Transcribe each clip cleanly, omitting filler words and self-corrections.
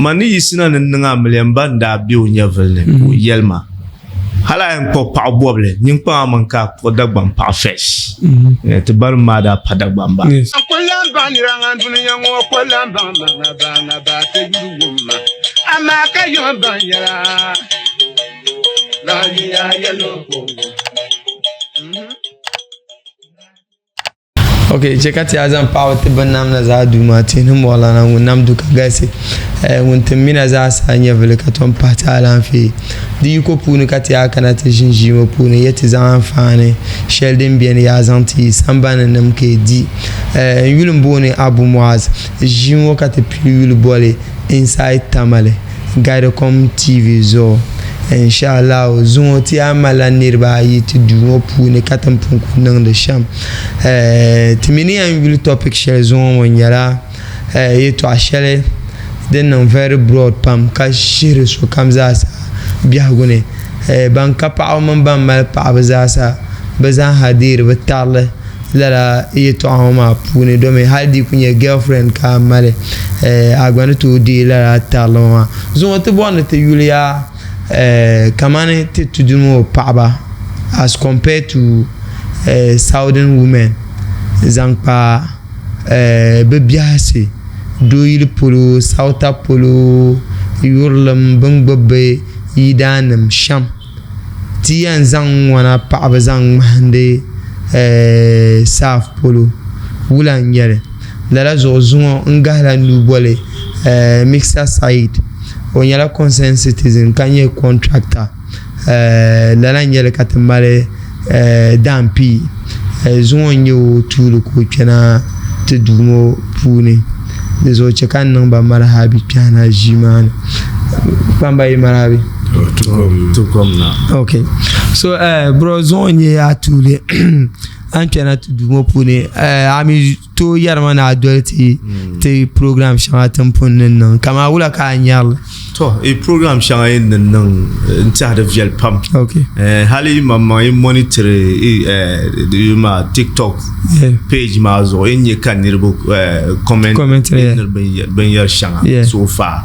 Ma ni yiɣisina ni n niŋ amiliya m ba n-daa be o nyɛvili ni ka o yɛli ma, Hal a yɛn kpuɣi paɣ bɔbili, nyin kpaŋ a maŋ ka a kpuɣi Dagbaŋ paɣa first. Ti banim maa daa pa Dagbaŋ ba. N ku lan baŋ nira ŋan dunia ŋɔ ku lan baŋ ma ŋa ba ŋa ba ti yuli wum ma, amaa ka yiŋ baŋ yɛla lahiya yɛlo ko. Ok, chɛ ka ti yaa zaŋ paɣaba ti binnamda zaa Duuma, tihi ni mɔɣilana ŋun nam du ka galisi, ŋun tim mina zaa sa nyɛvili ka tom pahi ti alaafee. Di yiko puuni ka ti yaa kana ti ʒin ʒii ŋɔ puuni n-yɛ ti zaŋ anfaani shɛli din beni yaa zaŋ ti yi sambani nim ka yi di. N yuli m-booni Abu Muaz. Ʒii ŋɔ ka ti pili yuli boli Inside Tamale. Guidecom TV zuɣu. Inshallah zuŋɔ ti yaa malila niriba ayi ti duu ŋɔ puuni ka ti ni pun kuli niŋdi shɛm. Ti mi ni yɛn yuli topic shɛli zuŋɔ ŋɔ nyɛla yɛltɔɣa shɛli din niŋ very broad pam ka shihiri sokam zaasa biɛhigu ni. Ban ka paɣaba mini ban mali paɣaba zaasa bɛ zaaha deeri bɛ tarili. lala yɛltɔɣa ŋɔ maa puuni domi hali di ku nyɛ girlfriend ka a mali a gba ni tooi deei lala tarili ŋɔ maa zuŋɔ ti bɔri ni ti yuli yaa kamani ti tudu ŋɔ paɣaba as compared to southern women zaŋ kpa bɛ biɛhisi dooyili polo south polo yurilim bɛ ni gbubi bɛ yidaannim shɛm. Ti yɛn zaŋ ŋɔna paɣaba zaŋ ŋmahindi saaf polo wula n nyɛli lala zuɣu zuŋɔ n gahila nuu boli Misa Said o nyɛla concerned citizen ka nyɛ contractor lala n nyɛli ka ti mali daampii zuŋɔ n nyɛ o tuuli ka o kpɛna ti duu ŋɔ puuni di zuɣu chɛ ka n niŋ ba marhabi kpɛhina ʒii maa ni kpamba yi marhabi ok so bro zuŋɔ n nyɛ a tuuli a ni kpɛna ti duu ŋɔ puuni a mi tooi yɛrimi ni a doli ti ti program shɛŋa ti ni pun ni niŋ kamani wula ka a nyari li To i program shɛŋa yi ni niŋ n tiɛhi di viɛli pam hali yi maŋmaŋ yi monitiri di maa tiktok page maa zuɣu yi nyɛ ka niriba comment binyɛri shɛŋa so far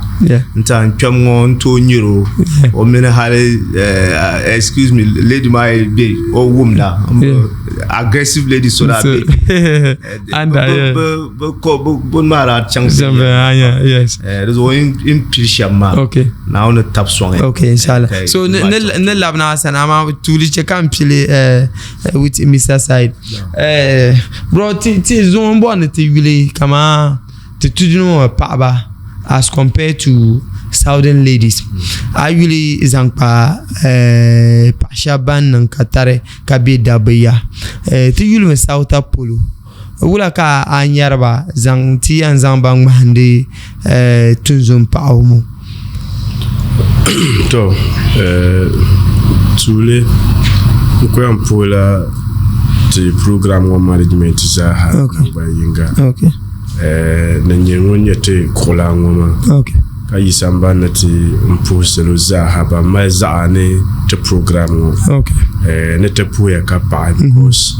n tiɛha n kpɛm ŋɔ n tooi nyɛri o o mini hali excuse me lady maa yi bɛ o wumda aggressive lady so daa bɛ Bɛ maa daa chaŋ di zuɣu n pili shɛba maa Naawuni ni tabi sɔŋ ya. Okay, inshallah. So ni labina a sani amaa tuuli chɛ ka n pili with Mr. Said. Bro ti zuŋɔ n bɔri ni ti yuli kaman ti tudu ŋɔ paɣaba as compared to southern ladies. A yuli zaŋ kpa paɣa shɛba ban niŋ katari ka be dabba ya. Ti yulimi South polo. Wula ka a nyari ba zaŋ ti yɛn zaŋ ba ŋmahindi tinzun paɣaba ŋɔ? To tuuli n ku yɛn puhi la ti program ŋɔ management zaaha nangban yinga ni nyɛ ŋun nyɛ ti kuɣulan ŋɔ maa. Ka yi sambani ni ti n puhi salo zaaha ban mali zaɣa ni ti program ŋɔ ni ti puhiya ka paɣi because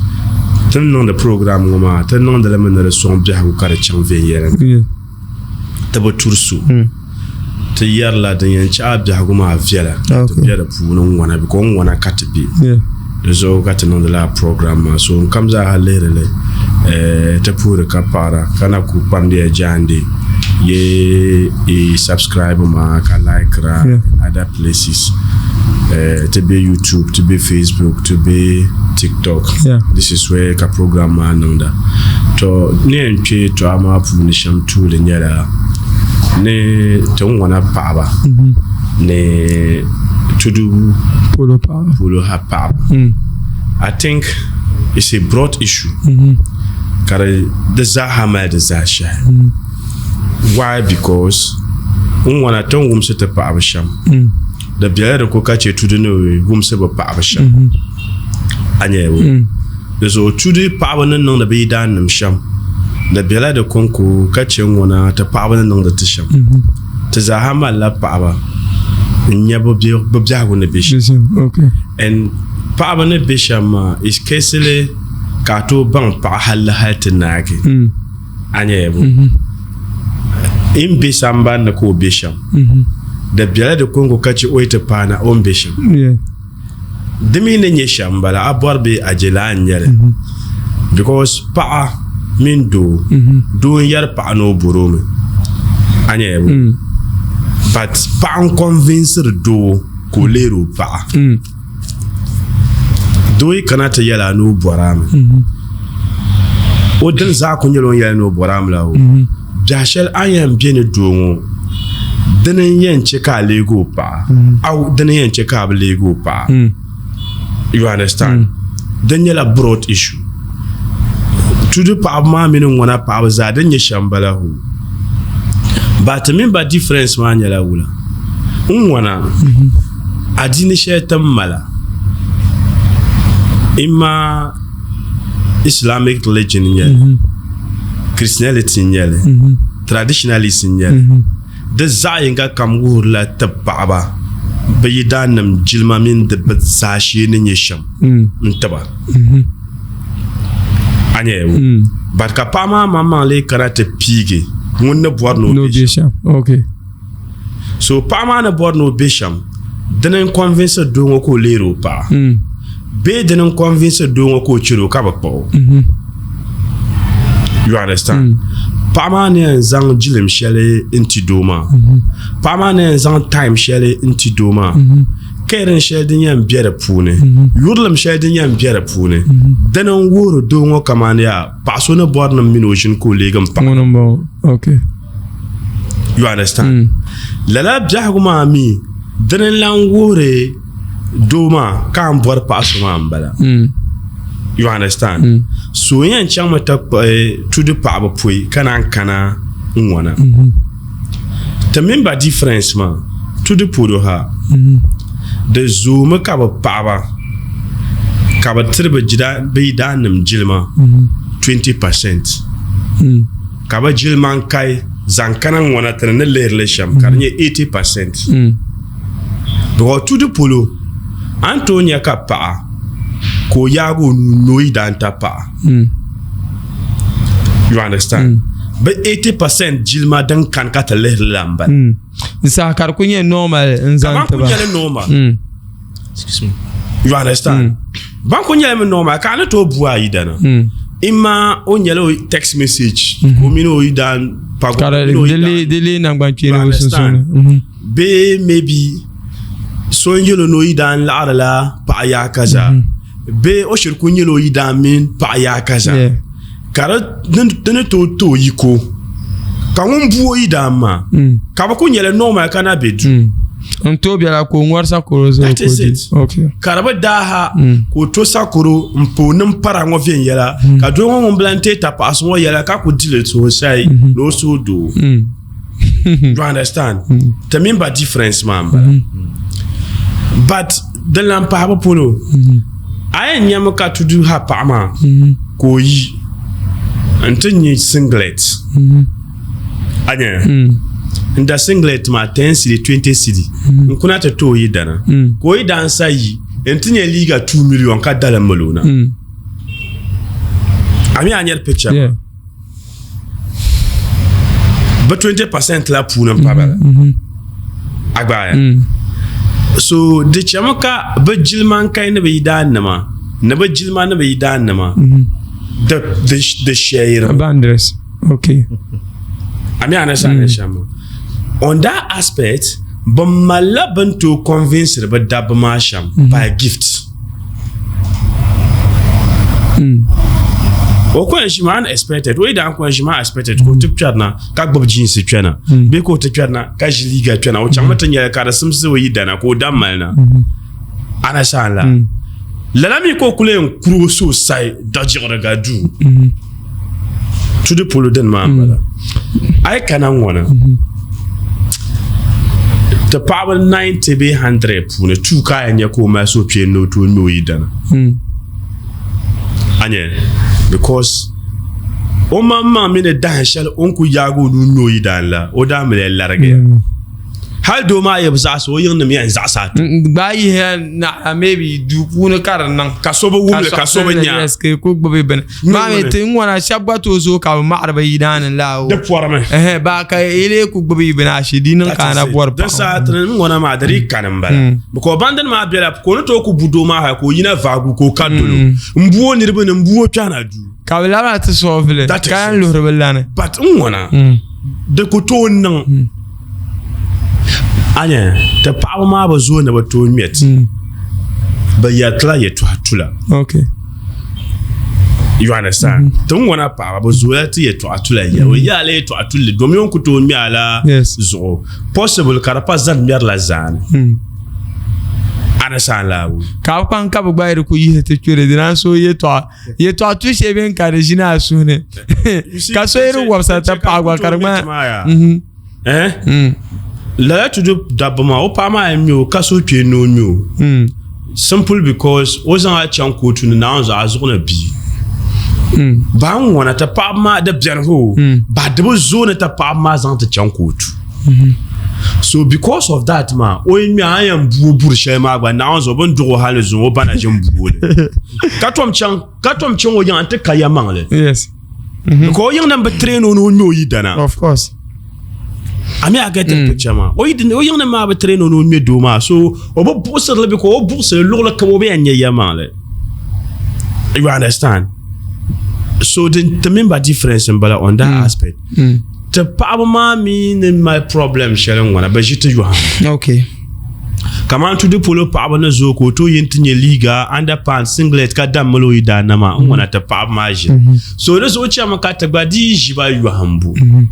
ti ni niŋdi program ŋɔ maa ti niŋdi li mi ni di sɔŋ biɛhigu ka di chaŋ viɛnyɛliŋga ti bi turi so ti yɛrila din yɛn chɛ a biɛhigu maa viɛla ka ti be di puuni ŋɔna because ŋɔna ka ti be. Di zuɣu ka ti niŋdi lala program maa so ŋun kam zaaha lihiri li ti puhiri ka paɣira ka na ku kpamdiya jaande ye i subscribe maa ka likira other places ti be YouTube ti be Facebook ti be TikTok this is where ka program maa niŋda to ni yɛn kpe yɛltɔɣa maa puuni shɛm tuuli nyɛla ni ti ŋɔna paɣaba ni tudu polo paɣaba polo ha paɣaba mm. I think it's a broad issue mm -hmm. ka di zaaha mali di zaashɛhi mm. why because n wana ti ni wumsi ti paɣaba shɛm mm. di bela di ko ka chɛ tudu ni wumsi bi paɣaba shɛm mm -hmm. a nyɛ bo mm. di zuɣu tudu paɣaba ni niŋdi bi yidaannim shɛm di bela di konko ka chɛ ŋuna ti paɣaba ni niŋdi ti shɛm mm -hmm. Ti zaaha malila paɣaba n-nya bɛ biɛhigu ni be shɛm. And paɣaba ni be shɛm maa is casely ka a tooi baŋ paɣa halli hali ti naagi. A nyaya bɔ? In be sambani ni ka o be shɛm, di bela di kɔŋko ka chɛ o yi ti paana o ni be shɛm. Di mi ni nyɛ shɛm m-bala, a bɔri bee a je laa n-nyɛ li. Because paɣa mini doo, doo n-yɛri paɣa ni o bɔri o mi. A nyaya bɔ? But paɣa n-convinciri doo ka o leeri o paɣa. Doo yi kana ti yɛli a ni o bɔri a mi, o dini zaa ku nyɛla o ni yɛli ni o bɔri a mi la o. Biɛhi shɛli a ni yɛn be ni doo ŋɔ, dini n-yɛn chɛ ka a leegi o paɣa, aw dini n-yɛn chɛ ka a bi leegi o paɣa. You understand? Din nyɛla broad issue. Tudu paɣaba maa mini ŋɔna paɣaba zaa din nyɛ shɛm m-bala hoo. But mini ba difference maa nyɛla wula? N ŋɔna adiini shɛli ti ni mala imma Islamic religion n nyɛli Christianity n nyɛli traditionalist n nyɛli di zaɣ yinga kam wuhurila ti paɣaba bi yidaannim jilima mini di bi zaashee ni nyɛ shɛm n tiba a nyɛya but ka paɣa maa maŋmaŋ lee kana ti piigi ŋun ni bɔri ni o bɛ shɛm so paɣa maa ni bɔri ni o bɛ shɛm dini n convince doo ŋɔ ka o leeri o paɣa bee dini n convince doo ŋɔ ka o chɛri o ka bi kpuɣi o you understand paɣa maa ni yɛn zaŋ jilim shɛli n ti doo maa paɣa maa ni yɛn zaŋ time shɛli n ti doo maa caring shɛli din yɛn bɛ di puuni yurilim shɛli din yɛn bɛ di puuni dini n wuhiri doo ŋɔ kamani yaa paɣa so ni bɔri ni mini o ʒini ka o leegi n paɣa ŋuni n bɔŋɔ okay you understand mm. Lala biɛhigu maa mi dini n lan wuhiri doo maa ka n bɔri paɣa so maa n bala mm. You understand? So n yɛn chaŋmi ti kpuɣi tudu paɣaba pɔi ka naan kana n ŋɔna mm-hmm. Ti mini ba difference maa tudu polo ha mm-hmm. Di zoomi ka bi paɣaba ka bi tiri bi yidaannim jilima 20 mm-hmm. percent. Ka bi jilima n kai zaŋ kana ŋɔna ti ni lihiri li shɛm ka di nyɛ 80 percent. Because tudu polo a ni tooi nya ka paɣa ka o yaagi o nuu ni o yidaanta paɣa. You understand? Bi 80 percent jilima din kani ka ti lihiri li la n bala. N saha ka di ku nyɛ normal n zaŋ ti ba. Ka ban ku nyɛli normal. You understand? Ban ku nyɛla mi normal ka a ni tooi bu a yidana. Ima o nyɛla o text message ka o mini o yidan pa Ka di lee nangban kpeeni bi sunsuuni. Bee maybe so n yɛl o ni o yidan laɣarila paɣa yaa kaza bee o shiri ku nyɛla o yidan mini paɣa yaa kaza ka di ni tooi ti o yiko ka ŋun bu o yidaan maa mm. ka bi ku nyɛli normal ka na bɛ duu mm. N tooi biɛla ka o ŋɔri sakoro zuɣu ka o di ka di bi daaha mm. ka o to sakoro n pa o nim para ŋɔ viɛnyɛla ka doo ŋɔ ŋun bila n teei tapaɣasi ŋɔ yɛla ka ku dili suhu sayi ni o suhu doo. You understand? Ti mini ba difference maa n bala. But din lan pahi bi polo, a yɛn nyami ka tudu ha paɣa maa ka o yi n ti nyɛ singlet. A nya n da singlet maa 10 cedi 20 cedi n kuna ti ti o yidana ka o yidan sa yi n ti nyɛ liiga 2 million ka dalim mali o na. A mi a nyɛri picture maa. Bi 20 percent la puuni n pa bala mm-hmm. a gbaaya mm. So di chɛmi ka bi jilima n kai ni bi yidaan nima ni bi jilima ni bi yidaan nima mm-hmm. di shɛyiri boundaries okay. A mi a ni sani mm. Shɛm on that aspect bi malila bin tooi convince bi dabba maa shɛm mm-hmm. by gift. O ko yɛn ʒimi unexpected o yi daa ko yɛn ʒimi unexpected ka o ti kpɛrina ka gbubi jeans kpɛna bee ka o ti kpɛrina ka ʒi liiga kpɛna o chaŋmi ti nyɛli ka di simsi o yidana ka o da malina anasaan la lala mi ka o kuli yɛn kuri o sosai dajiɣiriga duu Tudu polo dini maa n bala a yi kana ŋɔna ti paɣaba 90 bee 100 puuni two ka a yɛn nyɛ ka o mali suhupiɛlli ni o tooi ŋmɛ o yidana a nyɛ because o maŋmaŋ mi ni dahin shɛli o ni ku yaagi o nuu ŋmɛ o yidana la o daa mali larigiya. Hali doo maa yi bi zaɣisi o yiŋnim yɛn zaɣisi a ti. Gbaai yihiya naɣila maybe duu puuni ka di niŋ. Ka so bi wum li ka so bi nya. Yes, ka ku gbubi bini. Maa mi ti ŋɔna shɛba gba tooi zooi ka bi maɣiri bi yidaani la o. Di pɔrimi. Ɛhɛn ba ka yi lee ku gbubi yi bini ashi di niŋ ka a na bɔri paɣa. Di saha ti ni ŋɔna maa di dii kani m-bala. Because bandini maa bela ka o ni tooi ku bu doo maa hali ka o yina vaagu ka o ka dolo m-bu o niriba ni m-bu o kpɛhina duu. Ka bi labina ti solve li ka yɛn luhiri bi lani. But n ŋɔna di ku tooi niŋ a nya ti paɣaba maa bi zooi ni bi tooi ŋmɛ ti bi yɛritila yɛltɔɣa tula. Okay. You understand? Ti n ŋɔna paɣaba bi zooya ti yɛltɔɣa tula yɛri o yɛla yɛltɔɣa tulli domi o ni ku tooi ŋmɛ a la zuɣu possible ka di pa zani ŋmɛrila zaani. Understand la? Ka bi kpaŋ ka bi gba yi di ku yihi ti kpɛri di naan so yɛltɔɣa yɛltɔɣa tu shɛli bɛni ka di ʒini a suhu ni ka so yi di wɔbisa ti paɣa gba ka di ŋmani eh? mm. lala tudu dabba maa o paɣa maa yɛn ŋmɛ o ka so kpee ni o ŋmɛ o mm. simple because o zaŋ a chaŋ kootu ni naawuni zuɣu a zuɣu ni bia mm. ba n ŋɔna ti paɣaba maa di biɛni ho ba di bi zooni ti paɣaba maa zaŋ ti chaŋ kootu mm-hmm. So because of that maa o yi ŋmɛ a yɛn buo buri shɛli maa gba naawuni zuɣu bin duɣi o hali ni zuŋ o ba na ʒin buo li ka tom chaŋ ka tom chaŋ o yiŋa n-ti ka yɛmaŋli yes mm-hmm. because o yiŋ bi train o ni o ŋmɛ o yidana. Of course. A mi a get the mm. picture maa o yiŋ nim maa bi train o ni o ŋmɛ doo maa so o bi buɣisirili because o buɣisiri luɣuli kam o bi yɛn nyɛ yɛmaŋli. You understand? So din ti mini ba difference n bala on that mm. aspect. Mm. Ti paɣaba maa mi ni mali problem shɛli n ŋwana bi ʒi ti yɔhim. Okay. Kamani tudu polo paɣaba ni zooi ka o tooi yi n-ti nyɛ liiga, underpants, singlet ka dam mali o yidaanna maa n ŋwana ti paɣaba maa ʒiri. Mm-hmm. So di zuɣu chɛmi ka ti gba dii ʒi ba yɔhimbu. Mm-hmm.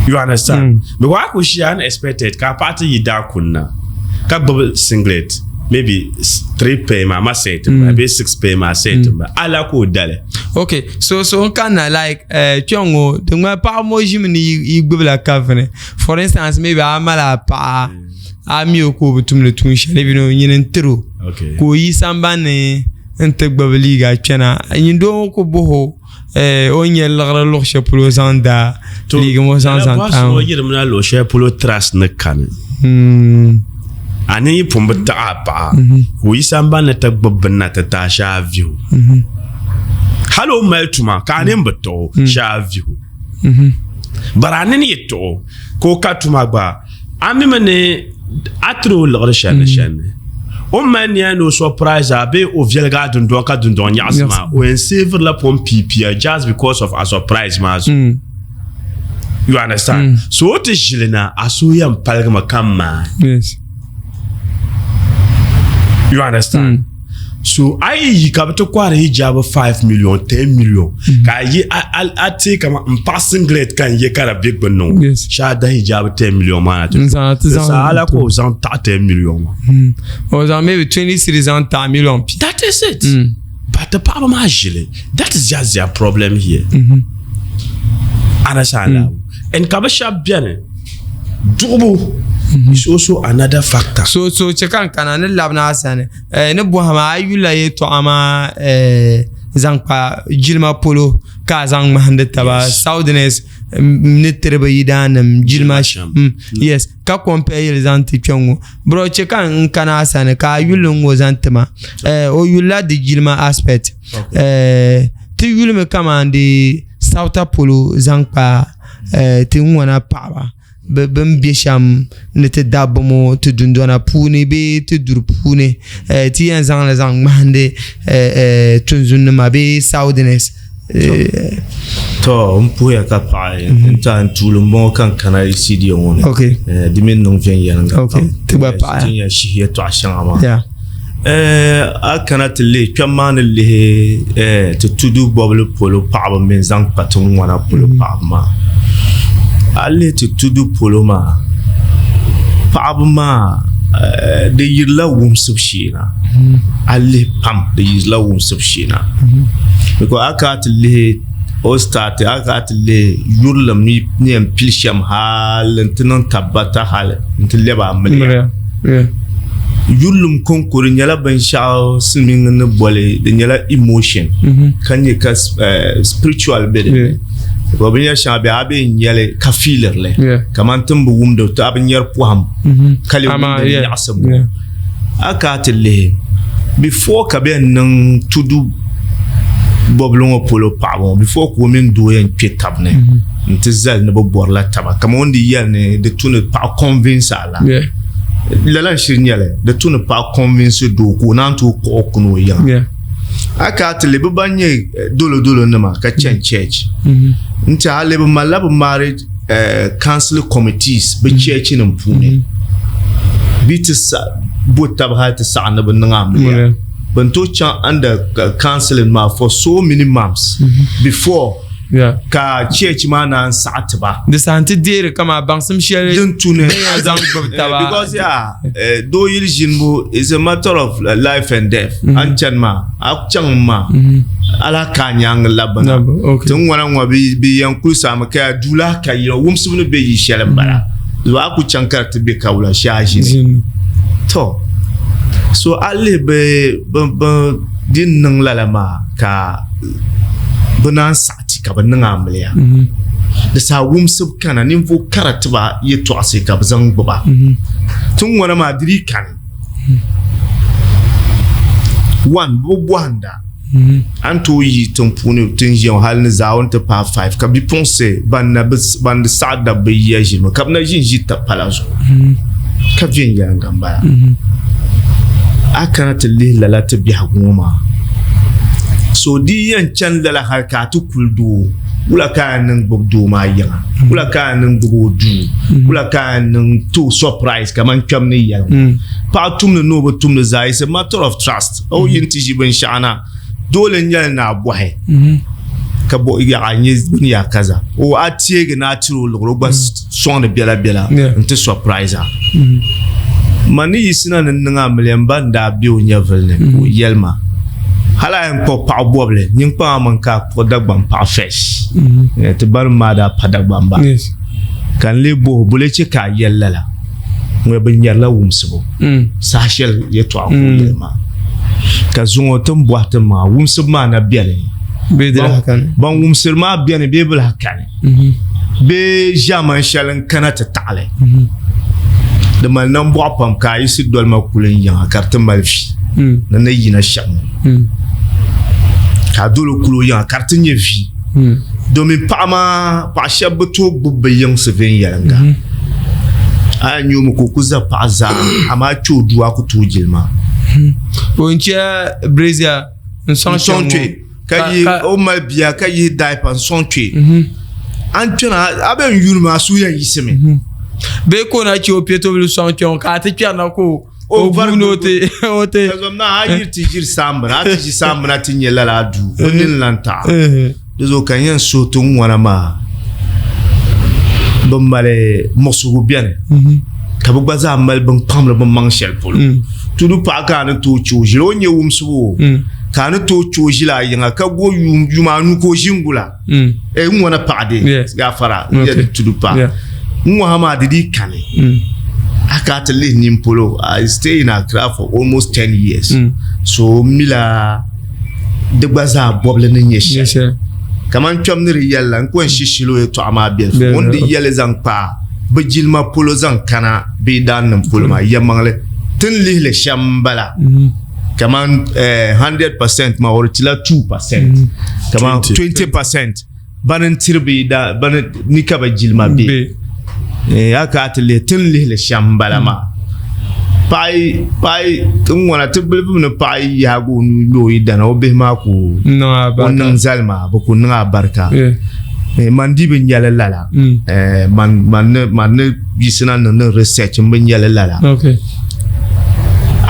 You understand? Mm. Because a ku ʒiya unexpected ka a paɣa ti yi daa kunna ka gbubi singlet maybe three pair maa ma set mm. bee six pair maa set mm. ala ka o dali. Okay, so so n kanna like eh, kpɛŋ ŋɔ di ŋmani paɣaba ŋɔ ʒimi ni yi gbubila kafuni. For instance, maybe a mali a paɣa a mi o ka o bi tumdi tuun shɛli even o nyini n tiri o ka o yi sambani n ti gbubi liiga kpɛna nyin doo ŋɔ ku bɔhi o eh, o ni nyɛ liɣiri luɣ shɛli polo zaŋ da liiga ŋɔ zaŋ zaŋ tam o yirimina luɣ shɛli polo trust ni kani hmm. A ni yi pun bi taɣi a paɣa mhm. ka o yi sambani ti gbubi bini na ti taai shee a vihi o mhm. hali o mali tuma ka a nini bi taɣi o hmm. shee a vihi o Bari a nini yi tuɣi o ka o ka tuma gba, a mi mi ni a tiri o liɣiri shɛli ni shɛli ni. O ni mali nia ni o surprise a bee o viɛligi a dundɔŋ ka dundɔŋ nyaɣisi maa, o yɛn saviri la pom piipia just because of a surprise maa zuɣu. You understand? So o ti ʒili na, a suhu yɛn paligimi ka maai. You understand? Mm. So a yi yi ka bi ti kɔhiri hijabi 5 million 10 million mm. ka a yi a ti kama n paɣa singlet ka n ye ka di bɛ gbunni ŋɔ yes. shee a da hijabi 10 million maa na ti sa ala ka o zaŋ taɣi 10 million maa mm. o zaŋ maybe 20 cedis zaŋ taɣi million pi that is it mm. but the paɣaba maa ʒili that is just their problem here mm -hmm. understand mm. And ka bi shɛba bɛni duɣubu mhm. is also another factor. So so chɛ ka n kana ni labina a sani eh, ni bɔhima a yulila yɛltɔɣa maa eh, zaŋ kpa jilima polo ka a zaŋ ŋmahindi taba Southerners mm, ni tiri bi yidaannim jilima shɛm mm, yes ka compare yɛli zaŋ ti kpɛŋ ŋɔ bro chɛ ka n kana a sani ka a yulli ŋɔ zaŋ ti ma eh, o yulila di jilima aspect ti yulimi kamani di South polo zaŋ kpa eh, ti ŋɔna paɣaba bin bɛ shɛm ni ti dabba ŋɔ ti dundona puuni bee ti duri puuni eh, ti yɛn zaŋli zaŋ ŋmahindi eh, tunzun nima bee southerners. To n puhiya ka paɣi n ta n tuuli n bɔŋɔ ka n kana studio ŋɔ ni di mi niŋ viɛnyɛliŋga pam ti gba paɣaya ti yɛn shihi yɛltɔɣa shɛŋa maa. A kana ti lihi kpɛm maa ni lihi ti tudu bɔbili polo paɣaba mini zaŋ kpa ti ŋɔna polo paɣaba maa a lihi ti tudu polo maa paɣaba maa di yirila wumsibu shee na a lihi pam di yirila wumsibu shee na because a kana ti lihi o start a kana ti lihi yurilim ni yɛn pili shɛm hali n ti niŋ tabbata hali n ti lɛbi amiliya Yurilim kɔŋko di nyɛla binshɛɣu silimiingi ni boli di nyɛla emotion ka nyɛ ka spiritual be di ni. Because binyɛri shɛŋa bɛ a bee n-nyɛli ka fiiliri li. Kamani ti ni bi wumdi a bi nyɛri pɔhim ka lee wumdi nyaɣisim ŋɔ. A ka a ti lihi before ka bɛ yɛn niŋ tudu bɔbili ŋɔ polo paɣaba ŋɔ before ka o mini doo yɛn kpe tab ni n-ti zali ni bɛ bɔrila taba kamani o ni di yɛli ni di tu ni paɣa convince a la. Lala n-shiri nyɛli di tu ni paɣa convince doo ka o naan tooi kpuɣi o kuni o yiŋa. A ka a ti lihi bɛ ban nyɛ dolodolo nima ka chani church n-ti a lihi bɛ malila bɛ marriage counseling committees bɛ church nim puuni bɛ ti bo taba hali ti saɣi ni bɛ niŋ amiliya bɛ ni tooi chaŋ under counseling maa for so many months before ka church maa naan saɣi ti ba. Di saha nti deeri kaman baŋsim shɛli din tu ni a zaŋ gbubi taba. Because yaa doo yili ʒinibu is a matter of life and death. A ni chani maa a chaŋ maa a lahi ka a nyaangi labbina. Ti ni ŋɔna ŋɔ bɛ yɛn kuli saami ka yaa duu lahi ka yili wumsibu ni be yi shɛli m-bala. Zuɣu a ku chaŋ ka di ti be ka wula shee a ʒini. To so a lihi bɛ din niŋ lala maa ka bɛ naan saɣi ti ka bɛ niŋ amiliya. Di saha wumsibu kana, ninvuɣ kara ti ba yɛtɔɣisi ka bɛ zaŋ gbuba. Ti ŋɔna maa di dii kani. One, bɛ bi bɔhinda. A ni tooi yi tiŋ puuni ti ni ʒiya ŋɔ hali ni zaawuni ti paai five ka bipuɣinsi ban na bi ban di saɣi dabba yiya ʒinimi ka bɛ na ʒi n-ʒi tab pala zuɣu ka viɛnyɛliŋga m-bala. A kana ti lihi lala ti biɛhigu ŋɔ maa, so di yɛn chani lala hali ka a ti kuli doo, wula ka a yɛn niŋ gbubi doo maa yiŋa? Wula ka a yɛn niŋ gbubi o duu? Wula ka a yɛn niŋ ti o surprise kamani kpɛm ni yɛli ŋɔ? Paɣa tumdi ni o bi tumdi zaa, it's a matter of trust. O yi ti ʒi binshɛɣu na, dole n-nyɛli ni a bɔhi ka bɔ yaɣa nyɛ bini yaa kaza. O a teegi ni a tiri o liɣiri o gba sɔŋdi bela bela n-ti surprise a. Ma ni yiɣisina ni n niŋ amiliya m ba n-daa be o nyɛvili ni ka o yɛli ma, Hali a yɛn kpuɣi paɣ bɔbili, nyin kpaŋ a maŋ ka a kpuɣi Dagbaŋ paɣa first. Ti banim maa daa pa Dagbamba. Ka n lee bɔh o, Bole chɛ ka a yɛli lala? Ŋɔ bɛ nyarila wumsibu saha shɛli yɛtɔɣa ka o yɛli maa. Ka zuŋɔ ti ni bɔhi ti maŋa, wumsibu maa na beni? Ban wumsiri maa beni bee bɛ lahi kani? Bee ʒiɛmani shɛli n-kana ti taɣili? Di mali nambɔɣu pam ka a yiɣisi doli ma kuli n yiŋa ka di ti mali vi ni ni yina shɛm ŋɔ. Ka a doli o kuli o yiŋa ka di ti nyɛ vi. Domin paɣa maa paɣa shɛba bi tooi gbubi bɛ yiŋsi viɛnyɛliŋga. A yɛn nya o mi ka o ku za paɣa zaa amaa kpe o duu a ku tooi jilima. O n chɛ brazier n sɔŋ kpe ka yihi o mali bia ka yihi diaper n sɔŋ kpe a ni kpɛna a bɛn yuuni maa a suhu yɛn yiɣisimi. Bee ka o na chɛ o piɛtobili sɔŋ kpe ŋɔ ka a ti kpɛrina ka o o guuni o ti o ti. Ka zom na a yiri ti ʒiri saambina a ti ʒi saambina ti nyɛ lala a duu o nini lan taɣi di zuɣu ka n yɛn suhi ti ŋɔna maa bɛ mali muɣisigu bɛni ka bɛ gba zaa mali bin kpaŋdi bɛ maŋ shɛli polo tudu paɣa ka a ni tooi che o ʒili o ni nyɛ wumsibu o ka a ni tooi che o ʒili a yiŋa ka go yuma anu ka o ʒi n-gula n ŋɔna paɣa de gaafara n tudu paɣa n ŋɔha maa di dii kani a ka ti lihi nin polo I stay in Accra for almost 10 years so n mila di gba zaa bɔbili ni nyɛ shɛli kamani kpɛm ni di yɛli la n ku yɛn shishili o yɛltɔɣa maa biɛli o ni di yɛli zaŋ kpa bi jilima polo zaŋ kana bee daannim polo maa yɛlimaŋli ti ni lihili shɛm m-bala kaman 100% maa o di tila 2% kaman 20% bani n-tiri bɛ da bani ni ka bɛ jilima be ya ka a ti lihi ti ni lihili shɛm m-bala maa paɣa yi paɣa yi ti ŋɔna ti bilifu ni paɣa yi yaagi o nuu ŋme o yidana o bihi maa ku o niŋ zali maa bɛ ku niŋ abarika man di bi nyɛli lala man man ni man ni yiɣisina niŋ ni research n bi nyɛli lala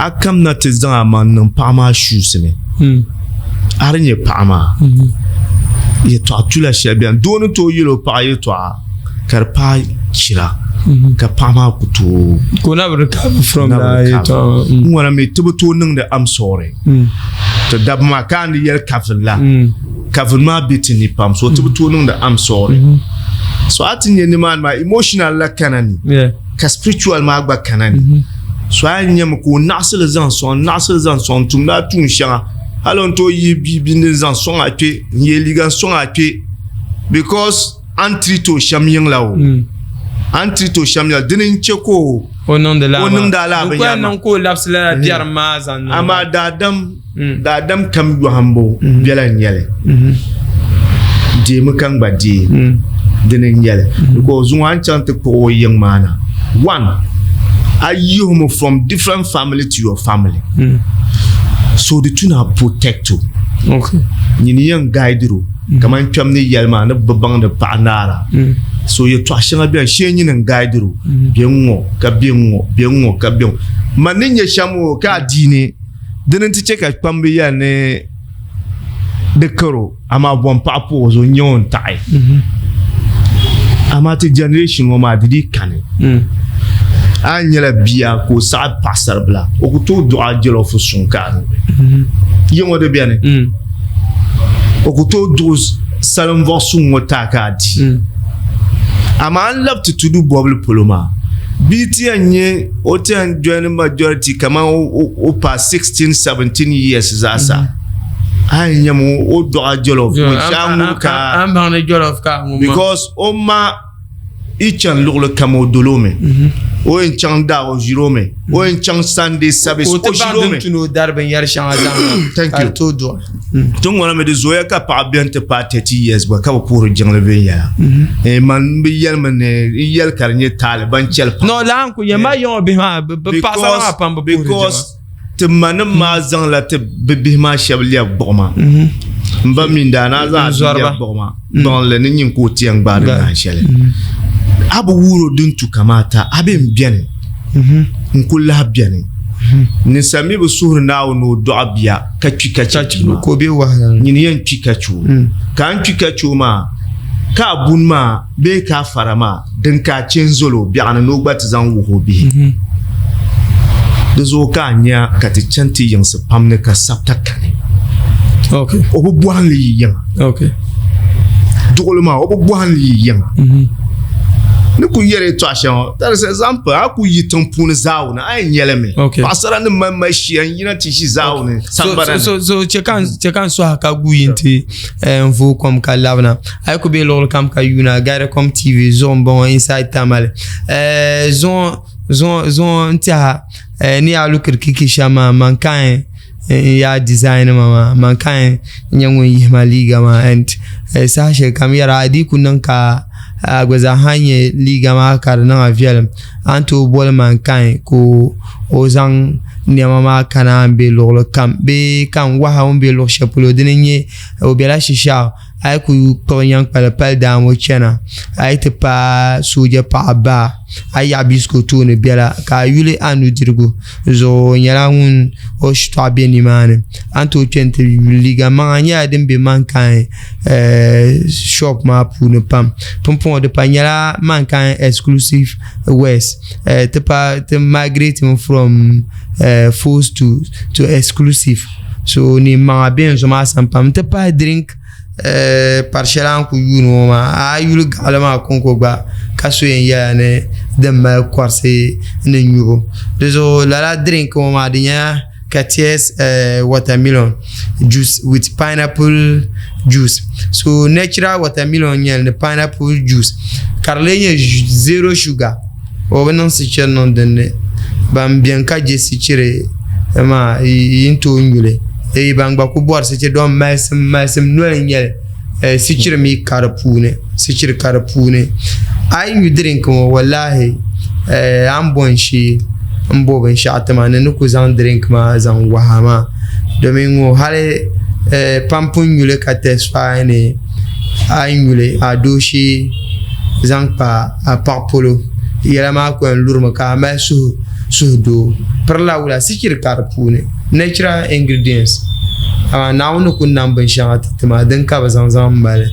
a kamina ti zaŋ a maŋ niŋ paɣa maa shoes ni a di nyɛ paɣa maa yɛltɔɣa tula shɛli biɛni doo ni tooi yɛli o paɣa yɛltɔɣa ka di paai chira ka paɣa maa ku tooi ka o na bi recover from that yɛltɔɣa n ŋɔna mi ti bi tooi niŋdi am sorry ti dabba maa ka a ni yɛli kafin la kafin maa bɛ ti ni pam so ti bi tooi niŋdi am sorry so a ti nyɛ nimaani maa emotional la kana ni ka spiritual maa gba kana ni so a yɛn nyɛmi ka o naɣisili zaŋ sɔŋ naɣisili zaŋ sɔŋ n tumdi a tuun shɛŋa hali o ni tooi yihi bia bindi n zaŋ sɔŋ a kpɛ n yɛ liiga n sɔŋ a kpɛ. Because a ni treat o shɛm yiŋ la o a ni treat o shɛm yiŋ la dini n che ka o o niŋdi lala o niŋdi a lala binyɛra maa. N ku yɛn niŋ ka o labisi lala biɛrim maa zaŋ niŋ Amaa daadam daadam kam yɔhimbu biɛla n nyɛli deemi ka n gba deei dini n nyɛli because zuŋɔ a ni chaŋ ti kpuɣi o yiŋ maa na one a yihimi from different family to your family so di tu ni a protect o nyini yɛn guide o kamani kpɛm ni yɛli maa ni bi baŋdi paɣa naara so yɛltɔɣa shɛŋa biɛni shee nyini n guide o bɛ n ŋɔ ka bɛ n ŋɔ bɛ n ŋɔ ka bɛ n ŋɔ man ni nyɛ shɛm o ka adiini Dini n-ti chɛ ka kpamba yɛli ni di kar o, amaa bom paɣa puhi o zuɣu n-nyɛ o ni taɣi. Amaa ti generation ŋɔ maa di dii kani. A ni nyɛla bia ka o saɣi paɣasaribila, o ku tooi duɣi a jollof suŋ ka a ŋubi. Yi ŋɔ di beni. O ku tooi duɣi salinvuɣu suŋ ŋɔ ti a ka a di. Amaa a ni labi ti tudu bɔbili polo maa, bia ti yɛn nyɛ o ti yɛn join majority kaman o paai 16 17 years zaasa a yɛn nyɛmi o dɔɣa jollof ŋun shɛli a ŋubi ka a ni baŋ ni jollof ka a ŋubi maa because o ma yi chani luɣuli kam o doli o mi o yɛn chaŋ daa o ʒiri o mi o yɛn chaŋ Sunday service o ʒiri o mi ka o ti baŋ din tu ni o dari binyɛri shɛŋa zaŋ na ka di tooi duɣi. Tiŋ ŋɔ mi di zooya ka paɣa beni ti paai 30 years gba ka bi puhiri jiŋli viɛnyɛla. Eh, man n bi yɛlimi ni n yɛli ka di nyɛ taali ban chɛli pam. No laa n ku nyɛ ma yiŋɔ bihi maa bi paɣasara maa pam bi puhiri jiŋa. Because ti manim maa zaŋla ti bi bihi maa shɛba lɛbi gbuɣima. M ba mi n daa naa zaŋ a bia lɛbi gbuɣima gbuɣinli ni nyin ka o ti yɛn gbaai di naan shɛli. A bi wuhiri o din tu kamaata a bɛ n beni. N ku lahi beni. Ninsal mi bi suhiri Naawuni ni o dɔɣi bia ka kpi ka chɛ bia maa. Ka o be wahala ni. Nyini yɛn kpi ka chɛ o. Ka a ni kpi ka chɛ o maa, ka a buni maa bee ka a fara maa, din ka a chɛ n-zol o biɛɣuni ni o gba ti zaŋ wuhi o bihi. Di zuɣu ka a nya ka ti chani ti yiŋsi pam ni ka sabita kani. O bi bɔhim li yi yiŋa. Duɣuli maa o bi bɔhim li yi yiŋa. Ni ku yɛli yɛtɔɣa shɛŋa, that is example, a ku yi tiŋ puuni zaawuni a yɛn nyɛli mi. Paɣasara ni mali mali shia n-yina ti ʒi zaawuni sambana ni. So chɛ ka n sɔhi ka guui nti n vooi kom ka labina. A yi ku be luɣili kam ka yuuna Guidacom TV zuɣu m-bɔŋɔ Inside Tamale. Zuŋɔ n-tɛha ni yaa lukiri kiki shɛm maa man ka n yaa design nima maa man ka n nyɛ ŋun yihi ma liiga maa and saha shɛli kam yɛra a dii ku niŋ ka a gba zaa ha nyɛ liiga maa ka di niŋ a viɛlim a ni tooi boli man ka ka o zaŋ niɛma maa kana n bɛ luɣuli kam bee ka n wahi o ni bɛ luɣu shɛli polo dini n nyɛ o biɛla shishaɣu A yi ku kpuɣi nyaŋkpali pali daa ŋɔ chana, a yi ti paai sooja paɣa baa, a yi yaɣi biisiko tooni biɛla ka a yuli a nudirigu zuɣu o nyɛla ŋun o shitɔɣu be nimaani. A ni tooi kpe nti yuli liiga maŋa nyɛla din be Mankain shop maa puuni pam. Pumpɔŋɔ di pa nyɛla Mankain exclusive wears. Ti pa ti migrate mi from Foes to exclusive. So ni maŋa bɛ n zuɣu maa sani pam n ti pahi drink pari shɛli a ni ku yuuni ŋɔ maa a yi yuli gaɣali maa konko gba ka so yɛn yɛla ni din mali kɔrisi ni nyubu dizuɣu lala drink ŋɔ maa di nyɛla Katie's watermelon juice with pineapple juice so natural watermelon n nyɛli ni pineapple juice ka di lee nyɛ zero sugar O bi niŋ sichiri niŋ dinni. Ban beni ka je sichiri maa yi ni tooi nyu li. Eei ban gba ku bɔri sichiri don malisim malisim noli n-nyɛ li. Sichiri mi ka di puuni sichiri ka di puuni. A yi nyu drink ŋɔ walahi a ni bo n-shee m-bo binshɛɣu ti ma ni ni ku zaŋ drink maa zaŋ wahi a maa domin ŋɔ hali pam pun nyu li ka testify ni a yi nyu li a dooshee zaŋ kpa a paɣa polo yɛla maa ku yɛn lurimi ka a mali suhudoo pirila wula sichiri ka di puuni natural ingredients amaa Naawuni ni ku nam binshɛŋa ti ti maa din ka bi zaŋ zaŋ mali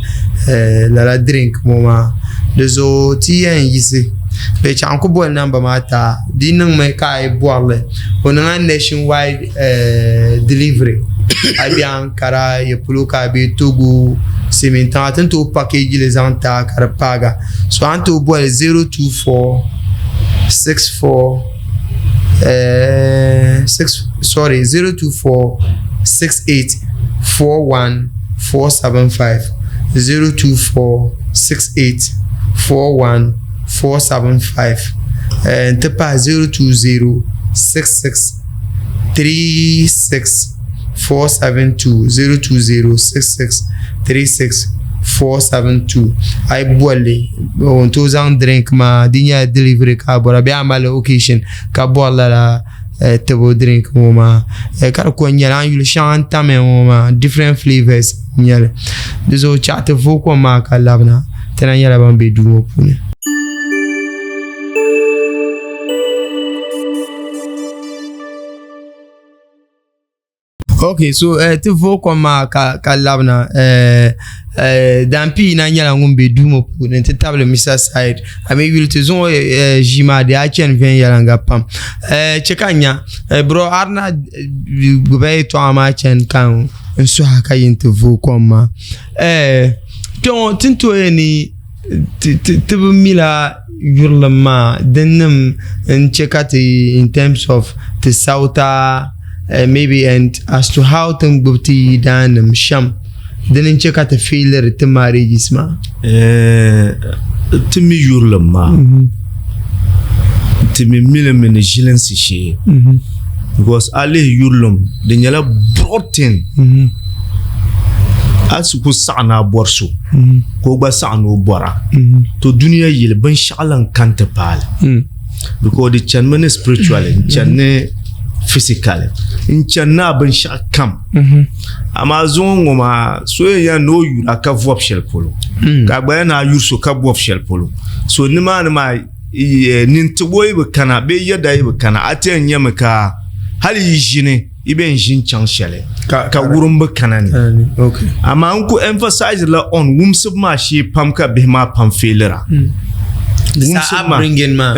lala drink ŋɔ maa di zuɣu ti yɛn yiɣisi bee chaŋ n ku boli namba maa ti a di niŋmi ka a yi bɔrili o niŋla nationwide delivery a bɛ Ankara ya polo ka a be Togo silimiin tiŋa ti ni tooi package li zaŋ ti a ka di paaga so a ni tooi boli 024 64 6 sorry 024 68 41 475. 024 68 41 475 n ti pahi 020 66 36 472 020 66 36 472 a yi bolli n tooi zaŋ drink maa di nyɛla delivery ka a bɔra bee a mali occasion ka bɔri lala tibo drink ŋɔ maa ka di ko n nyɛli a ni yuli shɛŋa n tamya ŋɔ maa different flavors n nyɛli di zuɣu chɛɣu ti vooi kom maa ka labina ti na nyɛla ban bɛ duu ŋɔ puuni. Ok so ti vooi kom maa ka labina Dampii na nyɛla ŋun bɛ duu ŋɔ puuni n ti tabili Mr Said a mi yuli ti zuŋɔ ʒii maa di yaa chɛni viɛnyɛlinga pam chɛ ka n nya bro a di na gbuba yɛltɔɣa maa chɛni ka n suhi ka yi ti vooi kom maa kpɛ ŋɔ ti ni tooi yɛli ni ti bi mila yurilim maa din nim n chɛ ka ti in terms of ti sauta maybe and as to how ti ni gbubi ti yidaannim shɛm dini n chɛ ka ti feeliri ti marriages maa. Ti mi yurilim maa ti mi milimi ni ʒilinsi shee because a lihi yurilim di nyɛla broad thing a si ku saɣi ni a bɔri so ka o gba saɣi ni o bɔra to dunia yili binshɛɣu lan kani ti paali because di chanimi ni spiritually n chani ni physically n chani ni a binshɛɣu kam amaa zuŋɔ ŋɔ maa so yɛn yɛli ni o yura ka vɔbi shɛli polo ka a gba yɛn ni a yuri so ka bɔbi shɛli polo so nimaani maa nintibo yi bi kana bee yɛda yi bi kana a ti yɛn nyɛmi ka hali yi ʒini yi bɛn ʒi n chaŋ shɛli ka wurim bi kana ni amaa n ku emphasize la on wumsibu maa shee pam ka bihi maa pam feelira upbringing maa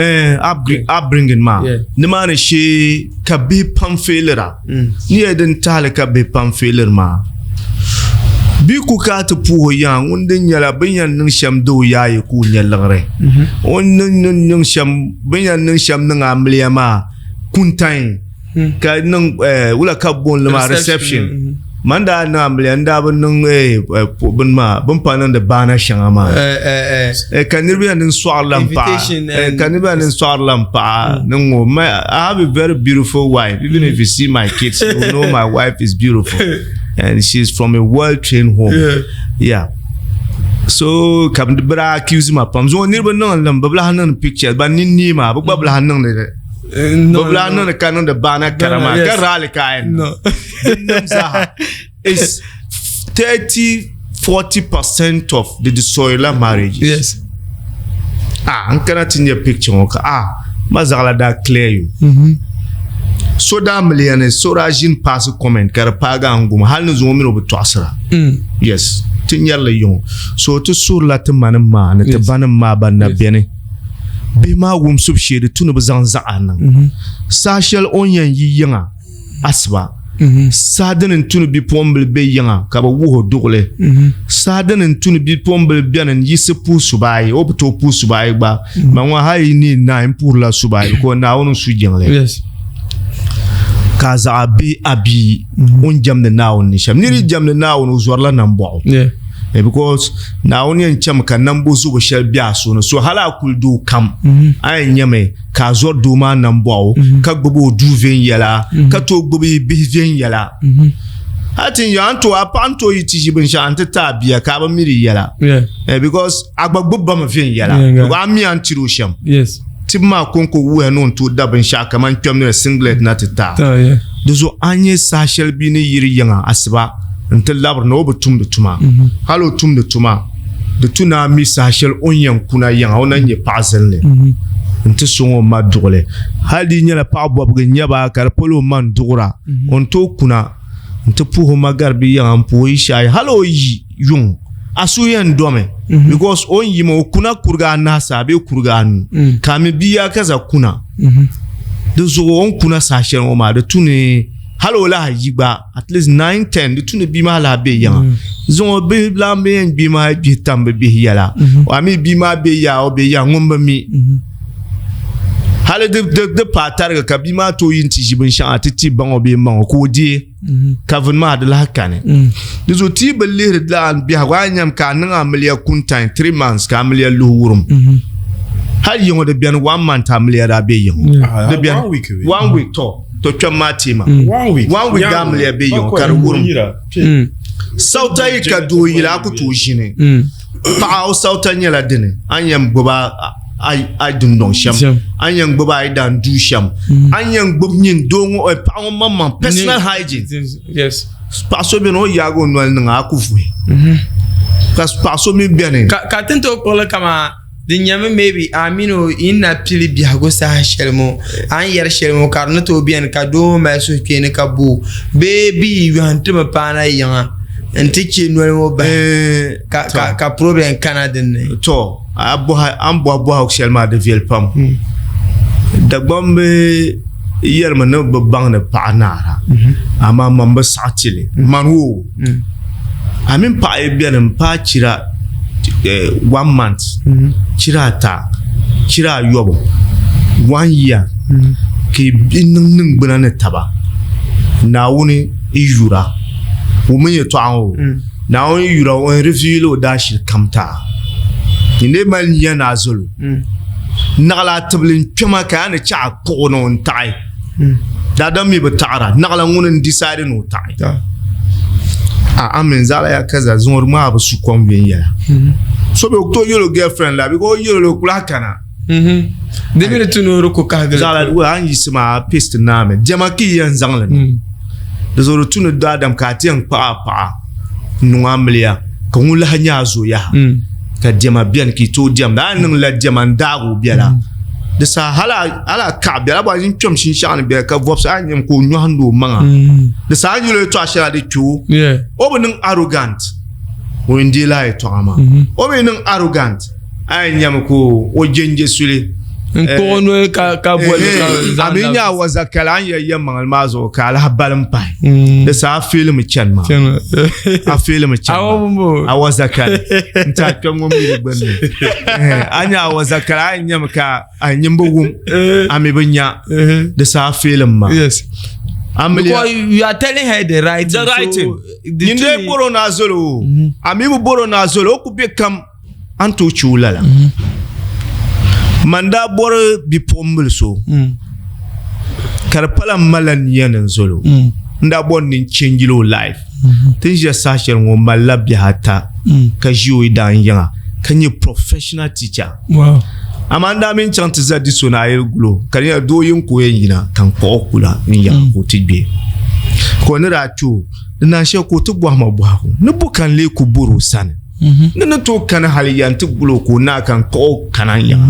upbringing maa nimaani shee ka bihi pam feelira ni yɛ din tahali ka bihi pam feeliri maa bia ku ka ti puhi yaŋa ŋun din nyɛla bin yɛn niŋ shɛm di o yaayi ka o nyɛ liɣiri o ni niŋ shɛm bin yɛn niŋ shɛm niŋ amiliya maa kuntayi ka niŋ wula ka bi booni li maa reception man daa niŋ amiliya n daa bi niŋ bini maa bin pa niŋdi baana shɛŋa maa ka niriba yɛn niŋ sɔɣiri la n paɣa ka niriba yɛn niŋ sɔɣiri la n paɣa ni ŋɔ I have a very beautiful wife even if you see my kids you will know my wife is beautiful and she's from a well trained home yeah so ka bi daa accuse ma pam zuŋɔ niriba niŋ li mi bi lahi niŋdi pictures ban nini nee maa bi gba bi lahi niŋdi li bi bi lahi niŋdi ka niŋdi baana kara maa ka raali ka a yɛn niŋ din nim zaaha is 30 40 percent of the disorderly marriages yes ah n kana ti nyɛ picture ŋɔ ka ah ma zaɣila daa clear you so daa miliya ni so daa ʒini paasi comment ka di paagi a n guma hali ni zuŋɔ mini o bi tɔɣisira yes ti nyɛrili yiŋɔ so ti suhurila ti manim maa ni ti banim maa ban na beni Bihi maa wumsibu shee di tu ni bi zaŋ zaɣa niŋ saha shɛli o ni yɛn yi yiŋa asiba. Saha dini n tu ni bipuɣimbila be yiŋa ka bi wuhi o duɣuli. Saha dini n tu ni bipuɣimbila beni n yiɣisi puhi subaayi, o bi tooi puhi subaayi gba. Ma ŋɔ hali yi ni naai n puhirila subaayi because Naawuni n su jiŋli. Ka a zaɣa be a bia o ni jɛmdi Naawuni ni shɛm. Nira yi jɛmdi Naawuni o zɔrila nambɔɣu. Because Naawuni yɛn chɛmi ka nambo zubu shɛli bɛ a suhu ni so hali a kuli doo kam a yɛn nyɛmi ka a zɔri doo maa nambɔɣu ka gbubi o duu viɛnyɛla ka tooi gbubi yi bihi viɛnyɛla hali ti a ni tooi a paɣa ni tooi yi ti ʒi binshɛɣu n ti ti a bia ka a bi mi di yɛla because a gba gbubi ba mi viɛnyɛla because a mi a ni tiri o shɛm tibu maa konko wuhiya ni o ni tooi da binshɛɣu kamani kpɛm ni singlet na ti ti a di zuɣu a nyɛ saha shɛli bia ni yiri yiŋa asiba n ti labiri na o bi tumdi tuma hali o tumdi tuma di tu ni a mi saha shɛli o ni yɛn kuna yiŋa o na nyɛ paɣa zinli n ti sɔŋ o ma duɣuli hali di nyɛla paɣa bɔbigi n nyɛba ka di polo o ma n duɣura o ni tooi kuna n ti puhi o ma gari bi yiŋa n puhi o yi shɛhi hali o yi yuŋ a suhu yɛn domi because o ni yi maa o kuna kuriga anahi saha bee kuriga anu ka a mi bia ka za kuna di zuɣu o ni kuna saha shɛli ŋɔ maa di tu ni hali o lahi yi gba at least 9 10 di tu ni bia maa lahi bɛ yiŋa zuŋɔ bihi lahi bɛ yɛn gbihi maa gbihi tam bi bihi yɛla a mi bia maa bɛ yaa o bɛ yaa ŋun bi mi. Hali di di di paai tariga ka bia maa tooi yi nti ʒi binshɛŋa ti ti baŋ o bee m-baŋ o ka o deei ka vuni maa di lahi kani. Di zuɣu ti yi bi lihiri lala biɛhigu a ni nyami ka a niŋ amiliya kuntain 3 months ka amiliya luhi wurim. Hali yiŋɔ di beni 1 month amiliya daa be yiŋɔ. Di beni One week be. 1 week to to kpɛm maa teema. One week. 1 week daa amiliya be yiŋɔ ka di wurim. Sauta yi ka doo yili a ku tooi ʒini. Paɣa o sauta nyɛla dini a ni yɛn gbubi a dundɔŋ shɛm a ni yɛn gbubi a yidan duu shɛm a ni yɛn gbubi nyin doo ŋɔ eh, paɣa ŋɔ maŋmaŋ personal hygiene yes paɣa so bɛni o yaagi o noli niŋ a ku vuhi ka paɣa so mi bɛni ka ka ti ni tooi kpuɣili kama di nyɛmi maybe a mini o yi na pili biɛhigu saha shɛli ŋɔ a ni yɛri shɛli ŋɔ ka di ni tooi bɛni ka doo ŋɔ mali suhukpeeni ka bo bee bɛ yi yɔhim timi paana yiŋa n ti chɛ noli ŋɔ bahi Eh, ka ka ka problem kana dinni to a bɔhi a ni bɔhi bɔhigu shɛli maa di viɛli pam Dagbamb yɛlimi ni bi baŋdi paɣa naara amaa man bi saɣi ti li man o a mini paɣa yi beni m paai chira one month chira ata chira ayɔbu one year ka yi niŋ niŋgbuna ni taba Naawuni yi yura wummi yɛtɔɣa ŋɔ Naawuni yura o ni reveal o daashili kam ti a. Nyin dee mali nia ni a zali o. Naɣila a tibili n-kpɛma ka a ni chɛ a kpuɣi ni o n-taɣi. Daadam mi bi taɣira, naɣila ŋuni n-decide ni o taɣi. A amin zaɣila ya kaza zuŋɔ di maa a bi su kom viɛnyɛla. So be o ku tooi yɛl o girlfriend la because o yɛl o o ku lahi kana. Di mi di tu ni o di ku kahigili. Zaɣila wa a ni yiɣisi maa a paste naami diɛma ka yi yɛn zaŋ li niŋ. Di zuɣu di tu ni daadam ka a ti yɛn kpaɣi a paɣa n-niŋ amiliya ka ŋun lahi nyɛ a zo yaha ka diɛma beni ka yi tooi diɛmda. A ni niŋ la diɛma n-daagi o biɛla di saha hali a kaɣi biɛla a ʒini kpɛm shinshɛɣu ni biɛla ka vɔbisi a ni nyami ka o nyɔhindi o maŋa. Di saha a ni yɛl o yɛtɔɣa shɛli a di kpe o. O bi niŋ arrogant o yɛn deei la a yɛtɔɣa maa. O mi niŋ arrogant a yɛn nyami ka o jɛnjɛ suli n kpuɣi o noli ka ka boli ka zaŋ a mi nyɛ a wazakali a ni yɛli yɛlimaŋli maa zuɣu ka a lahi balim pahi di saha a feelimi chani maa a feelimi chani maa a wazakali n ti a kpɛm ŋɔ mi di gbunni a nyɛ a wazakali a yɛn nyami ka a nyin bi wum a mi bi nya di saha a feelim maa yes Because you are telling her the right thing. The right thing. Nyin dee boro na zolo o. A mi bi boro na zolo o ku be kam a ni tooi chɛ o lala. Man daa bɔri bipuɣimbila so ka di pala m malila nia ni n zali o. N daa bɔri ni n change o life. Ti ni ʒiya saha shɛli ŋɔ o malila bihi ata ka ʒi o yidaan yiŋa ka nyɛ professional teacher. Amaa n daa mi chaŋ ti za di so ni a yɛli guli o ka di nyɛla doo yini ka o yɛn yina ka n kpuɣi o kula n yaɣi ka o ti gbe. Ka o ni daa kpe o di naan shɛli ka o ti bɔhi ma bɔhigu ni bo ka n lee ku bɔri o sani. Ni ni tooi kani hali ya nti guli o ka o naai ka n kpuɣi o kana n yaɣa.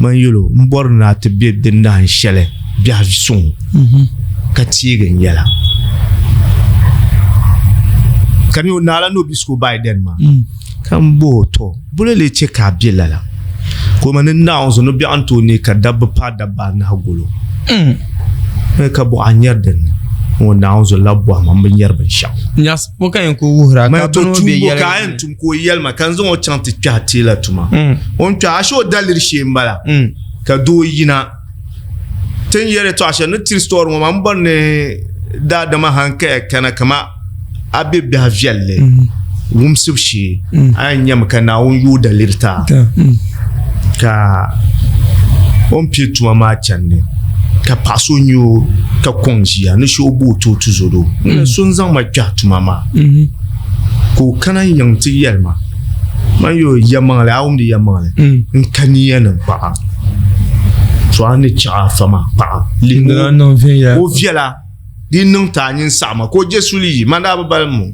Man yɛl o, M bɔri ni a ti be di nahin shɛli biɛhi suŋ ka teegi n yɛla. Ka di nyɛ o naala ni o bisigi o by then maa. Ka m bɔh o, Tɔ, boli lee chɛ ka a be lala? Ka o ma ni Naawuni zuɣu ni biɛɣu n-tooi neei ka dabba paai dabba anahi gol o. Ka bɔh a nyari din ni? Ŋɔ Naawuni zuɣu labi bɔhi ma, m bi nyari binshɛɣu. Nyaɣisi bo ka yɛn ku wuhira ka bini ŋɔ be yɛligu ka a yɛn tum ka o yɛli ma ka n zaŋ o chaŋ ti kpɛhi teela tuma. O ni kpɛhi ashe o daliri shee m-bala ka doo yina ti ni yɛli yɛtɔɣa shɛli ni tiri story ŋɔ maa m bɔri ni daadama hankaya kana kama a be biɛhi viɛlli wumsibu shee a yɛn nyami ka Naawuni yooi daliri ti a ka o ni pili tuma maa chandi ka paɣa so nyɛ o ka kɔŋ ʒiya ni shee o bo o ti o tuzɔdoo n so n-zaŋ ma kpɛhi tuma maa ka o kana yiŋ ti yɛli ma man yo yɛlimaŋli a wumdi yɛlimaŋli n ka niya ni n kpaɣa to a ni chaɣ a fa maa kpaɣa lihi o viɛla Di niŋ ti a nyin saɣima ka o je suli yi, man daa bi balim o.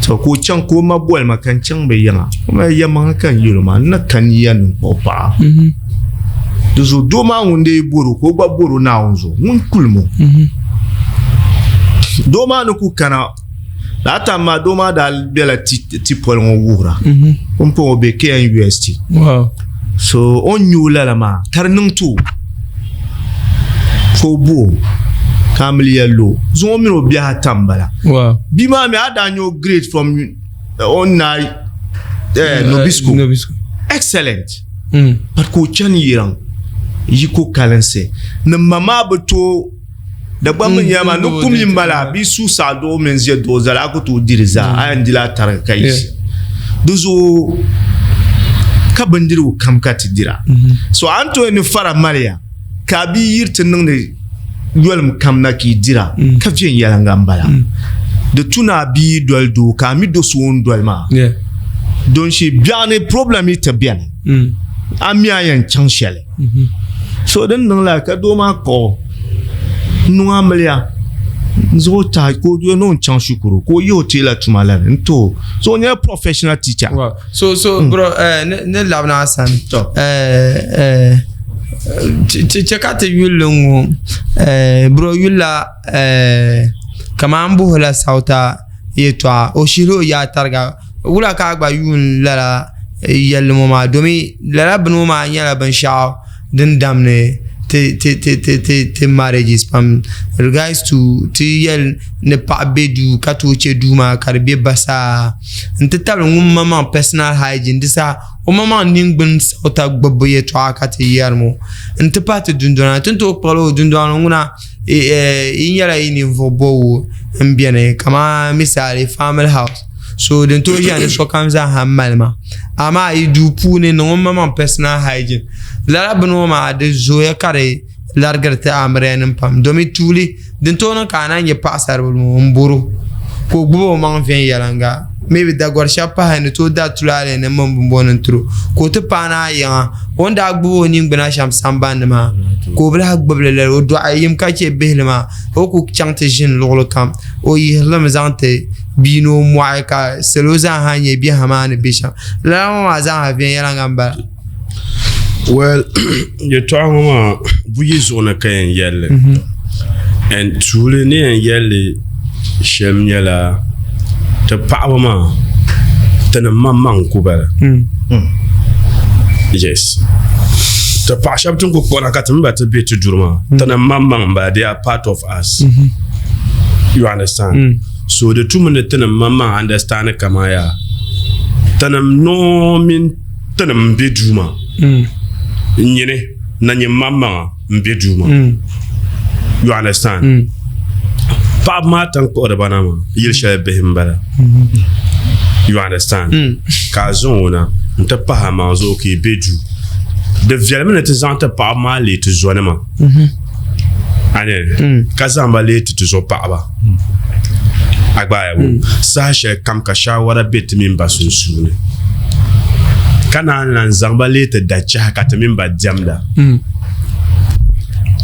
To ka o chaŋ ka o ma boli ma ka n chaŋ bɛ yiŋa. O ma yɛlimaŋli ka n yɛl o maa, n na ka niya ni n kpuɣi paɣa. Di zuɣu doo maa ŋun dee bɔr o ka o gba bɔr o Naawuni zuɣu, ŋun kulim o. Doo maa ni ku kana lala time maa doo maa daa bela ti poli ŋɔ wuhira. Pumpɔŋɔ o be KNUST. So o ni nya o lala maa ka di niŋ ti o ka o bo o ka amiliya lo zuŋɔ mini o bihi ata m-bala. Bia maa mi a daa nya o grade from o ni naai Nobisco. Excellent. But ka o chani yiriŋ. Yiko kalinsi ni ma maa bi tooi Dagbamb mi nyɛla maa ni kum yi mali a bee suui saɣi duɣu mini ʒe duɣu zali a ku tooi di di zaa a yɛn dila a tarigi ka yiɣisi. Di zuɣu ka bindirigu kam ka ti dira. So a ni tooi ni fara maliya ka a bia yiri ti niŋdi yolim kam na ka yi dira ka viɛnyɛliŋga m-bala. Di tu ni a bia yi doli doo ka a mi do so o ni doli maa. Donshi biɛɣuni problem yi ti beni a mi a yɛn chaŋ shɛli. So din niŋ la ka doo maa kpuɣi n-niŋ amiliya n-zaŋ o tahi ka o ni o chaŋ shikuru ka o yihi o teela tuma la ni n-ti o. So o nyɛla professional teacher. Wow. So, so bro, ni labina a sani. Eh, eh, che ka ti yuli ŋɔ eh, bro yulila eh, kaman buhila Sauta yɛtɔɣa o shihila o yaa tariga Wula ka a gba yuun lala yɛlli ŋɔ maa? Domi lala bini ŋɔ maa nyɛla binshɛɣu din damdi ti marriages pam regards to ti yɛli ni paɣa be duu ka tooi che duu maa ka di be basaa n-ti tabili ŋun maŋmaŋ personal hygiene di saha o maŋmaŋ ningbuni saɣita gbubbu yɛltɔɣa ka ti yɛri ŋɔ n-ti pahi ti dundona ni ti ni tooi kpuɣili o dundɔŋ ni ŋuna yi nyɛla yi ninvuɣ bɔbigu m-beni kamani misali family house So din tooi ʒiya ni sokam zaaha mali ma amaa yi duu puuni niŋ o maŋmaŋ personal hygiene lala bini ŋɔ maa di zooya ka di larigiri ti amiliya nim pam domi tuuli din tooi niŋ ka a naan nyɛ paɣasaribili ŋɔ n boro ka o gbubi o maŋ viɛnyɛlinga maybe dagori shɛba pahi ni tooi da tulaalɛ nim mini binbɔni n tiro ka o ti paai na yiŋa o ni daa gbubi o ningbuna shɛm sambanni maa ka o bi lahi gbubili lala o dɔɣi yim ka chɛ bihili maa o ku chaŋ ti ʒini luɣuli kam o yihirimi zaŋ ti bia ni o mɔɣi ka salo zaaha nyɛ biɛha maa ni bɛ shɛm lala ŋɔ maa zaaha viɛnyɛliŋga m-bala. Well, yɛtɔɣa ŋɔ maa buyi zuɣu ni ka yɛn yɛlli and tuuli ni yɛn yɛlli shɛm nyɛla ti paɣaba maa tinim maŋmaŋ n-ku bala. Yes. Ti paɣa shɛba ti ni ku kpuɣira ka ti mi ba ti be ti duri maa tinim maŋmaŋ m-bala they are part of us. You understand? So di tumi ni tinim maŋmaŋ understand kaman yaa tinim noo mini tinim m-be duu maa nyini na nyini maŋmaŋa m-be duu maa. You understand? Paɣaba maa ti ni kpuɣiri ba na maa yili shɛli bihi m-bala. You understand? Ka a zaŋ o na nti pahi a maŋ zuɣu ka yi be duu. Di viɛlimi ni ti zaŋ ti paɣaba maa leei ti zonima. A nya ka zaŋ ba leei ti tuzo paɣaba. A gbaaya bo saha shɛli kam ka shaawara be ti mini ba sunsuuni ka naan lan zaŋ ba leei ti dachɛhi ka ti mini ba diɛmda.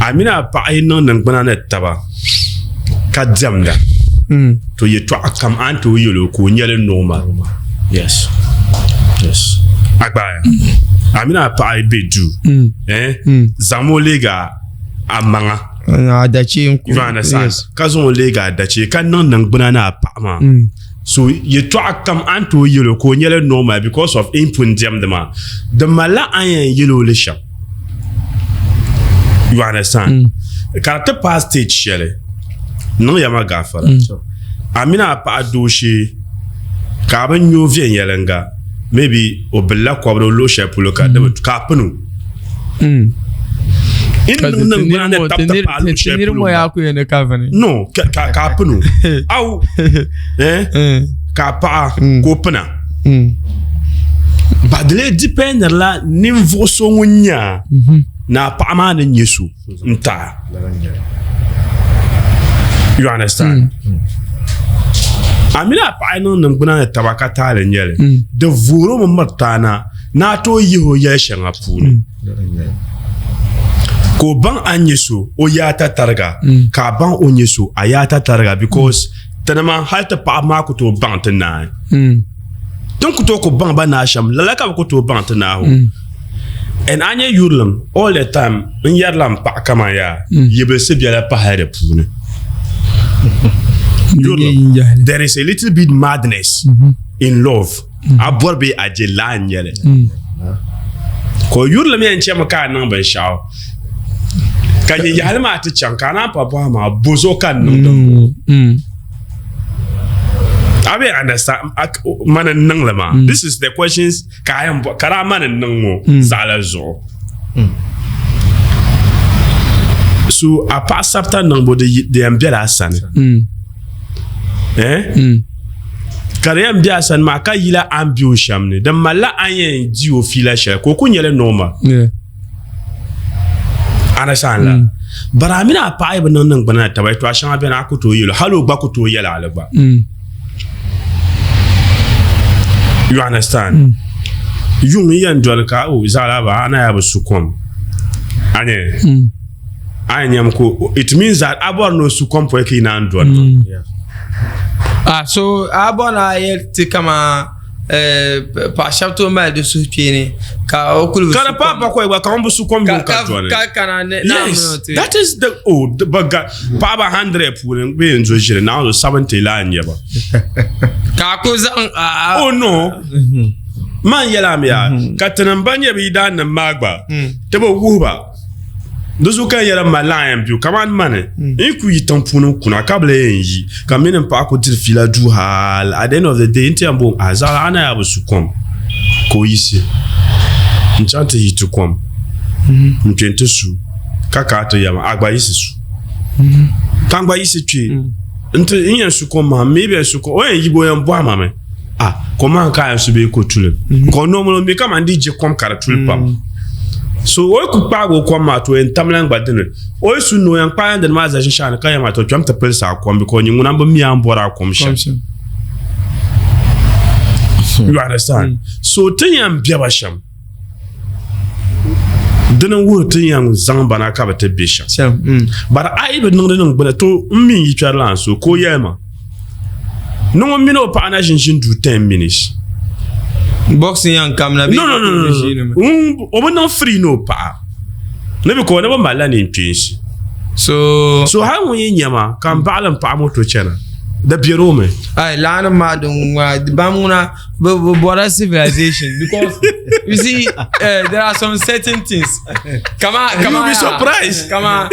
A mini a paɣa yi niŋ niŋgbuna ni taba ka diɛmda, to yɛtɔɣa kam a ni tooi yɛl o ka o nya li normal. Yes. Yes. A gbaaya a mini a paɣa yi be duu, eh, zaŋmi o leegi a a maŋa. Adachi n You understand? Yes. Ka zaŋ o leegi adachi ka niŋ niŋgbuna ni a paɣa maa. So yɛtɔɣa kam a ni tooi yɛl o ka o nyɛla normal because of in pun diɛmdi maa. Di malila a ni yɛn yɛl o li shɛm. You understand? Ka di ti paai stage shɛli niŋ ya ma gaafara. A mini a paɣa dooshee ka a bi nya o viɛnyɛliŋga maybe o bilila kɔbiri o luɣ shɛli polo ka di bi ka a pini o. No ka a pini o aw eh ka a paɣa ka o pina ba di lee dependila ninvuɣu so ŋun nyɛ a ni a paɣa maa ni nyɛ so n taɣa you understand a mini a paɣa niŋ niŋgbuna ni taba ka taali nyɛli di vooromi miri taana ni a tooi yihi o yɛli shɛŋa puuni ka o baŋ a ni nyɛ so o yaata tariga ka a baŋ o nyɛ so a yaata tariga because tinima hali ti paɣaba maa ku tooi baŋ ti naai tin ku tooi ku baŋ ba naai shɛm lala ka bi ku tooi baŋ ti naai and a nyɛ yurilim all the time n yɛrila n paɣa kaman yaa yibilisi biɛla pahi di puuni yurilim there is a little bit madness in love a bɔri bee a je laa n nyɛli ka o yurilim yɛn chɛmi ka a niŋ binshaɣu ka nyɛ yahali maa ti chaŋ ka a naan pa bɔha maa bozuɣu ka n niŋ din bɔŋɔ a bɛ understand mani n niŋli maa this is the questions ka a yɛn bɔ ka daa mani n niŋ ŋɔ zaɣila zuɣu. So a paɣa sabita niŋbu di yɛn bela a sani. Eh? Ka di yɛn be a sani maa ka yila a ni be o shɛm ni. Din malila a ni yɛn di o fiila shɛli ka o ku nyɛli normal. Understand la? But a mini a paɣa yi bi niŋ niŋgbuna ni taba yɛtɔɣa shɛŋa beni a ku tooi yɛl o hali o gba ku tooi yɛl a li gba. You understand? Yuŋ n yɛn doli ka o zaɣila ba a na yaa bi su kom. A nyɛ? A yɛn nyɛmi ka it means that a bɔri ni o su kom pɔi ka yi naan doli. Ah, so a bɔri ni a yɛli ti kaman paɣa shɛba tooi mali di suhukpeeni ka o kuli bi su kom. Ka di paai bakɔi gba ka ŋun bi su kom yuŋ ka dɔni. Ka kana ni Yes, that is the oh the baga paɣaba 100 puuni bee n zo ʒiri naɣ zo 70 laa n nyɛ ba. Ka a ku zaŋ Oh no. Man yɛla mi yaa ka tinim ba nyɛ bɛ yidaannim maa gba ti bi wuhi ba. Di zuɣu ka n yɛli m ma laɣim yɛn be kamani mani n yi ku yi tiŋ puuni n kuna ka bi lee yɛn yi ka m mini n paɣa ku diri fiila duu hali at the end of the day n ti yɛn booni a zaɣila a na yaa bi su kom ka o yiɣisi n chaŋ ti yi ti kom n kpe n ti su ka ka a ti yɛli ma a gba yiɣisi su ka n gba yiɣisi kpe n ti n yɛn su kom maa m mi bi yɛn su kom o yɛn yibu o yɛn bɔhi ma mi ah kom maa ka a yɛn su bee ko tuli ka o normally o mi kamani di je kom ka di tuli pam so o yi ku kpaagi o kom maa to o yɛn tamla gba dini o yi su ni o yɛn kpaagi dini maa zali shinshɛɣu ni ka yɛn maa to kpɛm ti pilisi a kom because nyɛ ŋuna n bi mi a ni bɔri a kom shɛm you understand so ti yɛn bɛba shɛm Dini n wuhiri ti yɛn zaŋ ba na ka bi ti bɛ shɛm but a yi bi niŋdi niŋ gbuni to n mi yi kpɛri lan so ka o yɛli ma ni ŋun mini o paɣa na ʒin ʒin duu 10 minutes boxing yan kamina no no no no o bi niŋ free ni o paɣa ni bi ko ni bi malila neen kpeensi so so hali ŋun yi nyɛma ka n baɣali n paɣa moto chɛna di biɛri o mi ai laani maa din ŋuna ban ŋuna bi bɔra civilization because you see there are some certain things kama kama you be surprised kama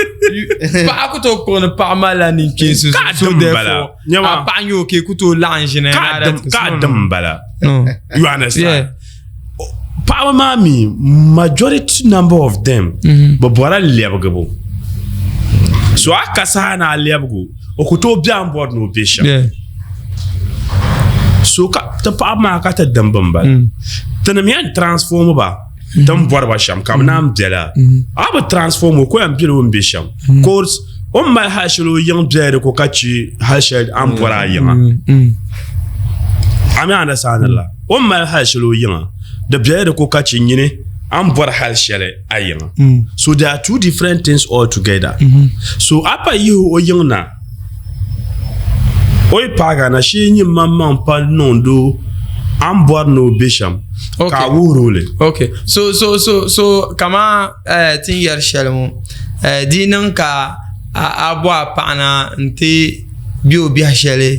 paɣa ku tooi kpuɣi ni paɣa malila ninkpeensi so therefore a paɣa nyɛ okay ku tooi laɣim ʒini ka dim bala you understand paɣaba maa mi majority number of them bi bɔra lɛbigibu so a ka saha ni a lɛbigu o ku tooi bɛ a ni bɔri ni o bɛ shɛm so ka ti paɣaba maa ka ti dimbi n bala tinim yɛn transform ba tin bɔri ba shɛm ka bi naan bɛla a bi transform o ko yɛn bɛla o ni bɛ shɛm cause o ni mali hali shɛli o yiŋ bɛla di ko ka chɛ hali shɛli a ni bɔri a yiŋa a mi understand la o ni mali hali shɛli o yiŋa di bɛla di ko ka chɛ nyini a ni bɔri hali shɛli a yiŋa so there are two different things all together so a pa yihi o yiŋ na o yi paaga na shee nyin maŋmaŋ pa niŋdi o a ni bɔri ni o be shɛm ka a wuhiri o li. Ok so so so so kaman eh, ti ni yɛri shɛli ŋɔ eh, di yi niŋ ka a a bɔ a paɣa na n-ti be o biɛhi shɛli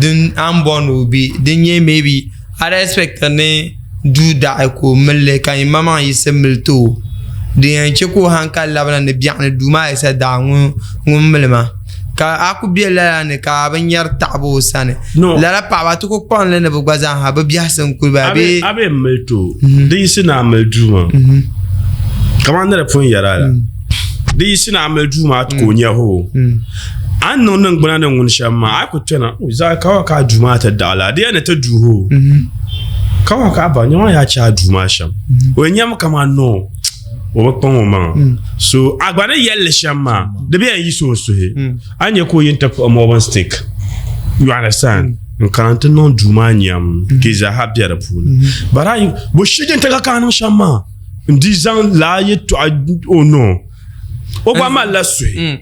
din a ni bɔri ni o be din nyɛ maybe a di expect ni duu daɣi ka o mili li ka nyin maŋmaŋ yiɣisi mili ti o din yɛn chɛ ka o hankali labina ni biɛɣuni duu maa yisa daɣi ŋun mili ma ka a ku bɛ lala ni ka a bi nyari taɣabu o sani lala paɣaba ti ku kpaŋli ni bi gba zaaha bi biɛhisi n kuli ba bee a bɛ mili ti o di yiɣisi ni a mili duu maa kamani ni di pun yɛra la di yiɣisi ni a mili duu maa ka o nyɛ hoo a ni niŋ niŋgbuna ni ŋuni shɛm maa a ku kpɛna zaa ka wa ka a duu maa ti daɣi la di yɛn ni ti duu hoo ka wa ka a ba nyɛ yaa chɛ a duu maa shɛm o yɛn nyɛmi kamani no o bi kpaŋ o maŋa so a gba ni yɛlli shɛm maa di bi yɛn yiɣisi o suhi a ni nyɛ ka o yi ti kpuɣi moobin stick you understand n kana n ti niŋ duu maa nyɛm ka yi zaaha bɛ di puuni but a yi bo shee ti ka ka a niŋ shɛm maa n di zaŋ laa yɛltɔɣa o no o gba malila suhi mm.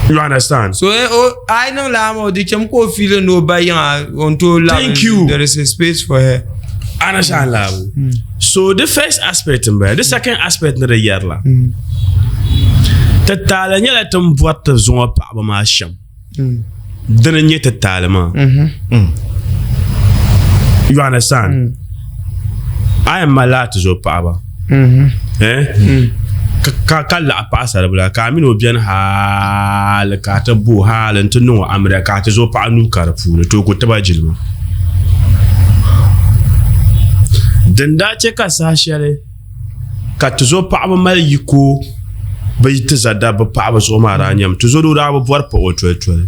you understand so eh, o ai niŋ laa maa o di chɛm ka o fiili ni o ba yiŋa o ni tooi labi thank you there is a space for her understand laabu mm. so the first aspect n bala the second aspect ni di yɛrila mm. ti taali nyɛla ti ni bɔri ti zuŋɔ paɣaba maa shɛm mm. dini n nyɛ ti taali maa mm-hmm. You understand a yɛn malila a tizo paɣaba mm-hmm. eh? Ka ka laɣa paɣasaribila ka a mini o biɛni haali ka a ti bo haali n ti niŋ o amiliya ka a ti zo paɣa nuu ka di puuni to o ku tiba jilima din daa chɛ ka saha shɛli ka tizo paɣaba mali yiko. Bi yi ti za dabba paɣaba zuɣu maa daa nyɛmi tizodoo daa bi bɔri paɣa o toli toli.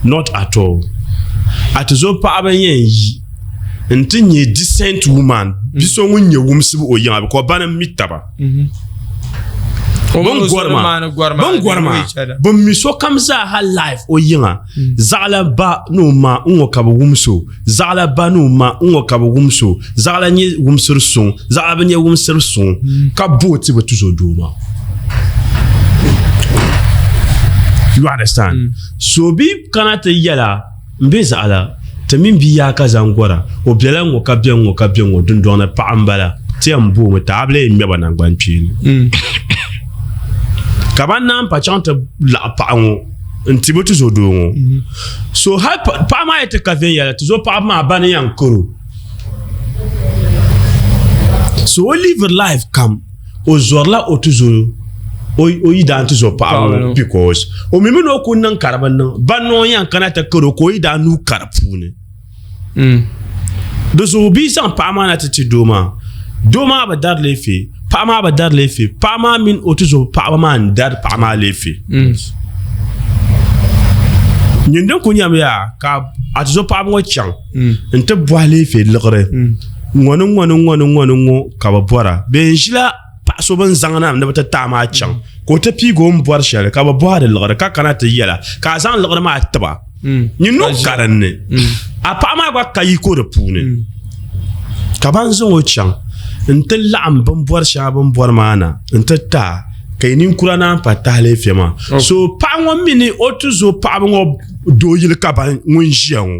Not at all. A tizo paɣaba n yɛn yi n ti nyɛ decent woman bi so ŋun nyɛ wumsibu o yiŋa because bani n mi taba. Bin gɔri maa bin gɔri maa bin mi sokam zaaha life o yiŋa zaɣila ba ni o ma n ŋɔ ka bi wumsi o zaɣila ba ni o ma n ŋɔ ka bi wumsi o zaɣila nyɛ wumsiri suŋ zaɣila bi nyɛ wumsiri suŋ ka bo ti bi tuzo doo maa you understand mm. so bi kana ti yɛla n be zaɣila ti mini bia yaa ka zaŋ gɔra o bela ŋɔ ka be ŋɔ ka be ŋɔ dundɔŋ ni paɣa n bala ti yɛn boomi ti a bi lee ŋmɛba naŋgban kpeeni mm. ka ban naan pa chaŋ ti laɣi paɣa ŋɔ n ti bi tuzo doo ŋɔ mm. so hali paɣa maa yi ti ka viɛnyɛla tuzo paɣaba maa bani yɛn karo so o live life kam o zɔrila o tuzo o yidaan tuzo paɣa ŋɔ because o mi mi ni o ku niŋ ka di bi niŋ ba noo yɛn kana ti karo ka o yidaan nuu ka di puuni mm. di zuɣu bia zaŋ paɣa maa na ti ti doo maa doo maa bi dari leefe paɣa maa bi dari leefe paɣa maa mini o tuzo paɣaba maa n dari paɣa maa leefe mm. nyin din ku nyɛmi yaa ka a tuzo paɣaba ŋɔ chaŋ mm. n ti bɔhi leefe liɣiri ŋɔ ni ŋɔ ni ŋɔ ni ŋɔ ni ŋɔ ka bi bɔra bee n ʒila paɣa so bin zaŋ na ni bi ti taai maa chaŋ ka o ti piigi o ni bɔri shɛli ka bi bɔhi di liɣiri ka kana ti yɛla ka a zaŋ liɣiri maa tiba mm. nyin no ka dinni mm. a paɣa maa gba ka yiko di puuni mm. ka ban zaŋ o chaŋ n ti laɣam bin bɔri shɛŋa bin bɔri maa na n ti taa ka yi ninkura naan pa tahali efe maa so paɣa ŋɔ mini o tuzo paɣaba ŋɔ doo yili ka ban ŋun ʒiya ŋɔ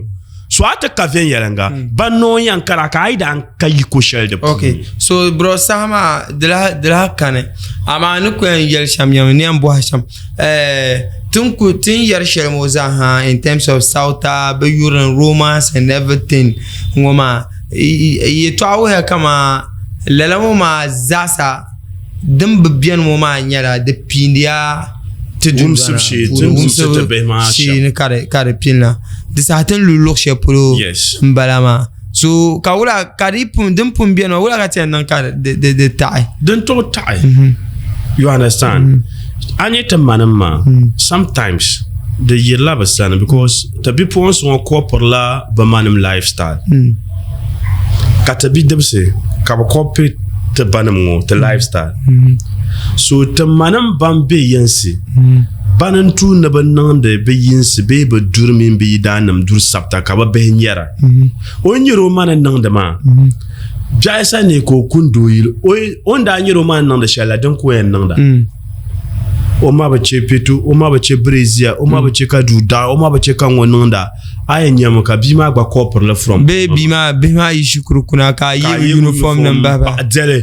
so a ti ka viɛnyɛliŋga hmm. ban noo yɛn kana ka a yi daan ka yiko shɛli di puuni. Okay. So bro saha maa di lahi kani amaa ni ku yɛn yɛli shɛm nyɛmi ni yɛn bɔhi shɛm eh, tin ku tin yɛri shɛli ŋɔ zaa ha in terms of south bi yurin romance and everything ŋɔ maa yɛtɔɣa wuhiya kaman lala ŋɔ maa zaasa din bi beni ŋɔ maa nyɛla di piindiya ti Wumsibu shee, puuni ti wumsi wumsibu ti bihi maa shee shɛm. ni ka di ka di pinna di saha ti ni lu luɣ shɛli polo Yes. n bala maa so ka wula ka di pun din pun beni maa wula ka ti yɛn niŋ ka di di di taɣi Din tooi taɣi you understand a nyɛ ti manim maa sometimes di yirila bi sani because ti bipuɣinsi ŋɔ kɔpirila bi manim lifestyle ka ti bidibisi ka bi kɔpi ti banim ŋɔ ti lifestyle so ti manim ban be yinsi bani n tu ni bi niŋdi bi yinsi bee bi duri mini bi yidaannim duri sabita ka bi bihi nyɛra o ni nyɛri o ma ni niŋdi maa biɛhi sa ni ka o kuni doo yili o ni daa nyɛri o ma ni niŋdi shɛli la din ka o yɛn niŋda o ma bi chɛ peto o ma bi chɛ birɛziya o ma bi chɛ ka duu daɣi o ma bi chɛ ka ŋɔ niŋda a yɛn nyɛmi ka bia maa gba kɔpirili from bee bia maa bihi maa yi shikuru kuna ka a ye uniform nim bahi bahi dɛli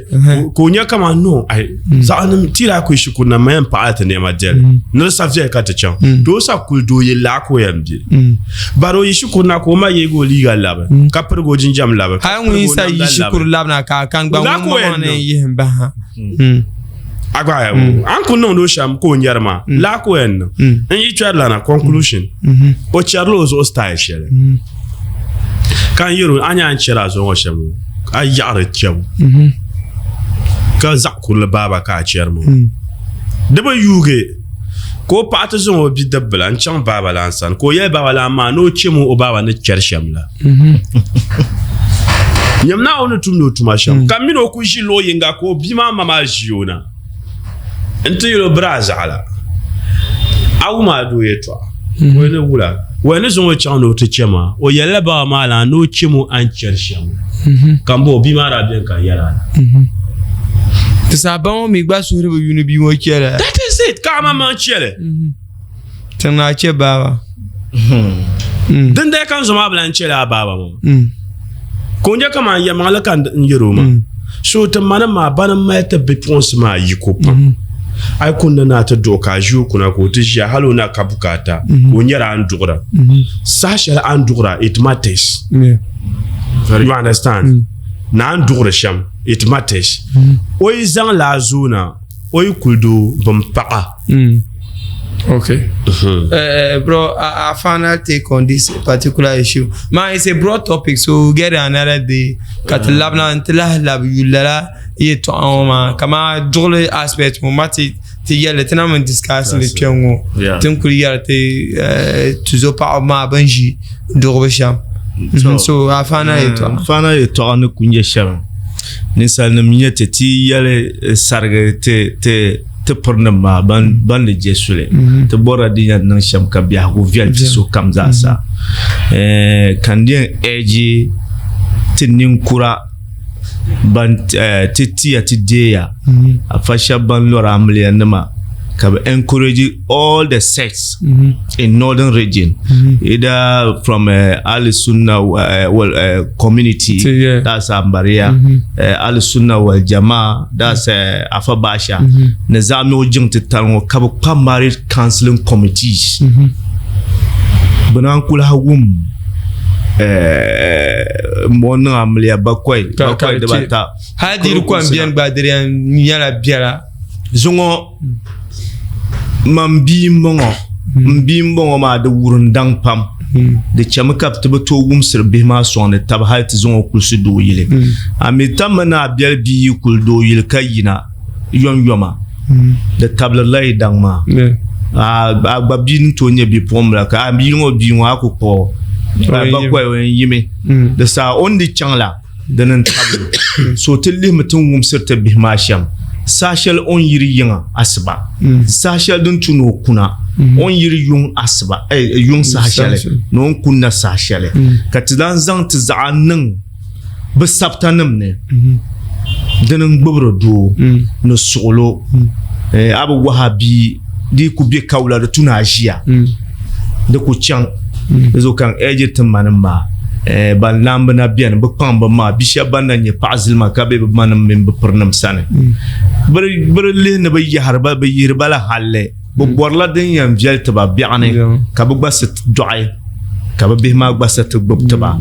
ka o nyɛ kaman no ai zaɣ nim ti daa kuli shikuru na ma yɛn paɣala ti nɛma dɛli ni di sa viɛli ka ti chaŋ to o sa kuli doo ye laa ka o yɛn be bari o yi shikuru na ka o ma yeegi o liiga labi ka pirigi o jinjam labi hali ŋun yi sa yi shikuru labina ka a kani gba ŋun maŋ ni yihi bahi ha A gba ya a ni ku niŋdi o shɛm ka o nyɛri maa laa ka o yɛn niŋ n yi chɛri lana conclusion o chɛrila o zuɣu style shɛli ka n yɛro a nyɛ a ni chɛri a zuɣu ŋɔ shɛm ŋɔ a yaɣari chɛbu ka zaɣ kurili baaba ka a chɛri maa di bi yuugi ka o paɣa ti zaŋ o bidib bila n chaŋ baaba lan sani ka o yɛli baaba lan maa ni o chɛmi o baaba ni chɛri shɛm la Nyam Naawuni ni tumdi o tuma shɛm, ka m min o kul ʒi luɣ yiŋga ka o bia maa ma maa ʒi o na nti yɛl o, Biri a zaɣa la, a wum a doo yɛtɔɣa? O ni wula? O ni zaŋ o chaŋ ni o ti chɛ ma, o yɛlila baba maa lan ni o chɛ ma a ni chɛri shɛm la. Ka m bo o bia maa daa beni ka n yɛl a la. Ti saha ba ŋɔ mi gba suhuri bi yuuni bia ŋɔ chɛli. That is it, ka a maŋmaŋ chɛli. Tiŋ naa chɛ baaba. Hmm. Dindali ka n zo maa bi lan chɛla a baaba ŋɔ. Hmm. Ka o nyɛ kaman yɛlimaŋli ka n yɛr o maa. Hmm. So ti manim maa bani mali ti bipuɣinsi maa yiko pam. A yi kunna ni a ti duɣi ka a ʒi o kuna ka o ti ʒiya hali o na ka bukaata ka o nyɛra a ni duɣira. Saha shɛli a ni duɣira it matters. You understand? Na a ni duɣiri shɛm it matters. O yi zaŋ laa zoona o yi kuli doo bin paɣa. Okay. Bro, our final take on this particular issue. Man, it's a broad topic, so we'll get it another day. Ka ti labina n ti lahi labi yuli lala yɛltɔɣa ŋɔ maa kama duɣuli aspect ŋɔ ma ti ti yɛli ti na mini discuss li kpɛŋŋo ti ni kuli yɛri ti tuzo paɣaba maa bin ʒi duɣubu shɛm. So afaana yɛltɔɣa. Afaana yɛltɔɣa ni ku nyɛ shɛm ninsal nim nyɛ ti ti yɛli sarigi ti ti ti pirinim maa ban ni je suli ti bɔrila di yɛn niŋ shɛm ka biɛhigu viɛli ti sokam zaa sa ka n yɛn ɛɛji ti ninkura ban ti tiya ti deeya afa shɛba ban lɔri amiliya nima ka bi encourage all the sects in northern region either from Ahlu Sunna well, community that's Ambariya Ahlu Sunna wal Jamaa that's Afa Basha ni zaɣ mi o jiŋ titali ŋɔ ka bi kpa marriage counseling committees bi naan ku lahi wum m-bɔŋɔ niŋ amiliya bakɔi bakɔi dibata hali di di kom beni gba di yɛn nyɛla biɛla Zuŋɔ man bia m-bɔŋɔ m bia m-bɔŋɔ maa di wurim daŋ pam di chɛmi ka ti bi tooi wumsiri bihi maa sɔŋdi taba hali ti zaŋ o kulisi doo yili a mi tammi ni a biɛli bia yi kuli doo yili ka yina yomyoma di tabilirila yi daŋ maa a gba bia ni tooi nyɛ bipuɣimbila ka a bia ŋɔ bia ŋɔ a ku kpuɣi o bakɔi o yɛn yimi di saha o ni di chaŋ la Dini n-tabili o. So ti lihimi ti ni wumsiri ti bihi maa shɛm saha shɛli o ni yiri yiŋa asiba, saha shɛli din tu ni o kuna, o ni yiri yuŋ asiba, yuŋ saha shɛli ni o ni kunna saha shɛli, ka ti lan zaŋ ti zaɣa niŋ bɛ sabitanim ni, dini n-gbibiri doo ni suɣilo. A bi wahi a bia di yi ku be kawula di tu ni a ʒiya. Di ku chaŋ di zuɣu ka n ɛɛji ti manim maa ban laamba na beni bɛ kpaŋ bɛ maŋa bi shɛba ban na nyɛ paɣa zilima ka be bɛ manim mini bɛ pirinim sani bɛ di lihi ni bɛ yahiri ba bɛ yihiri ba la halli bɛ bɔrila din yɛn viɛli ti ba biɛɣuni ka bɛ gba si dɔɣi ka bɛ bihi maa gba sa ti gbubi ti ba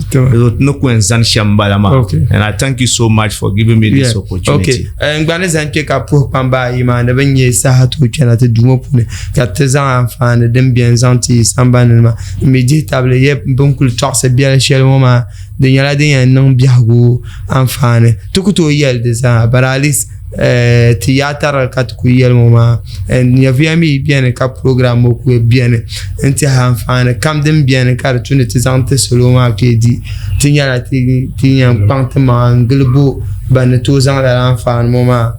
ni ku yɛn zani shɛm m-bala maa and I thank you so much for giving me this opportunity. Okay. N gba ni zani kpe ka puhi kpamba ayi maa ni bɛ nyɛ saha tooi kpɛna ti duu ŋɔ puuni ka ti zaŋ anfaani din beni zaŋ ti sambani ni maa n mi dihi tabili yɛ bɛ ni kuli tɔɣisi biɛli shɛli ŋɔ maa di nyɛla din yɛn niŋ biɛhigu anfaani ti ku tooi yɛli di zaa but at least ti yaa tarili ka ti kuli yɛli ŋɔ maa nyɛvuya mi beni ka program ŋɔ kuli beni n tiɛha anfaani kam din beni ka di tu ni ti zaŋ ti salo maa kpee di ti nyɛla ti yɛn kpaŋ ti maŋa n gili bo ban ni tooi zaŋ lala anfaani ŋɔ maa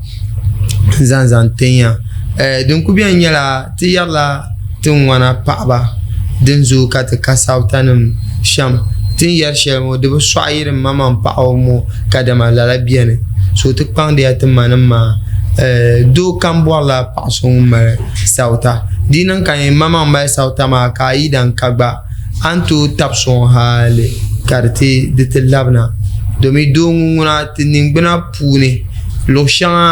n zaŋ zaŋ tin ya din kuli beni nyɛla ti yɛrila ti ŋɔna paɣaba din zooi ka ti ka sabita nim shɛm ti ni yɛri shɛli ŋɔ di bi sɔɣi yi di maŋmaŋ paɣaba ŋɔ kadama lala biɛni so ti kpaŋdiya ti ma nim maa doo kam bɔrila paɣa so ŋun mali sabita di niŋ ka nyɛ maŋmaŋ mali sabita maa ka a yidan ka gba a ni tooi tabi sɔŋ hali ka di ti labina domi doo ŋun ŋuna ti ningbuna puuni luɣu shɛŋa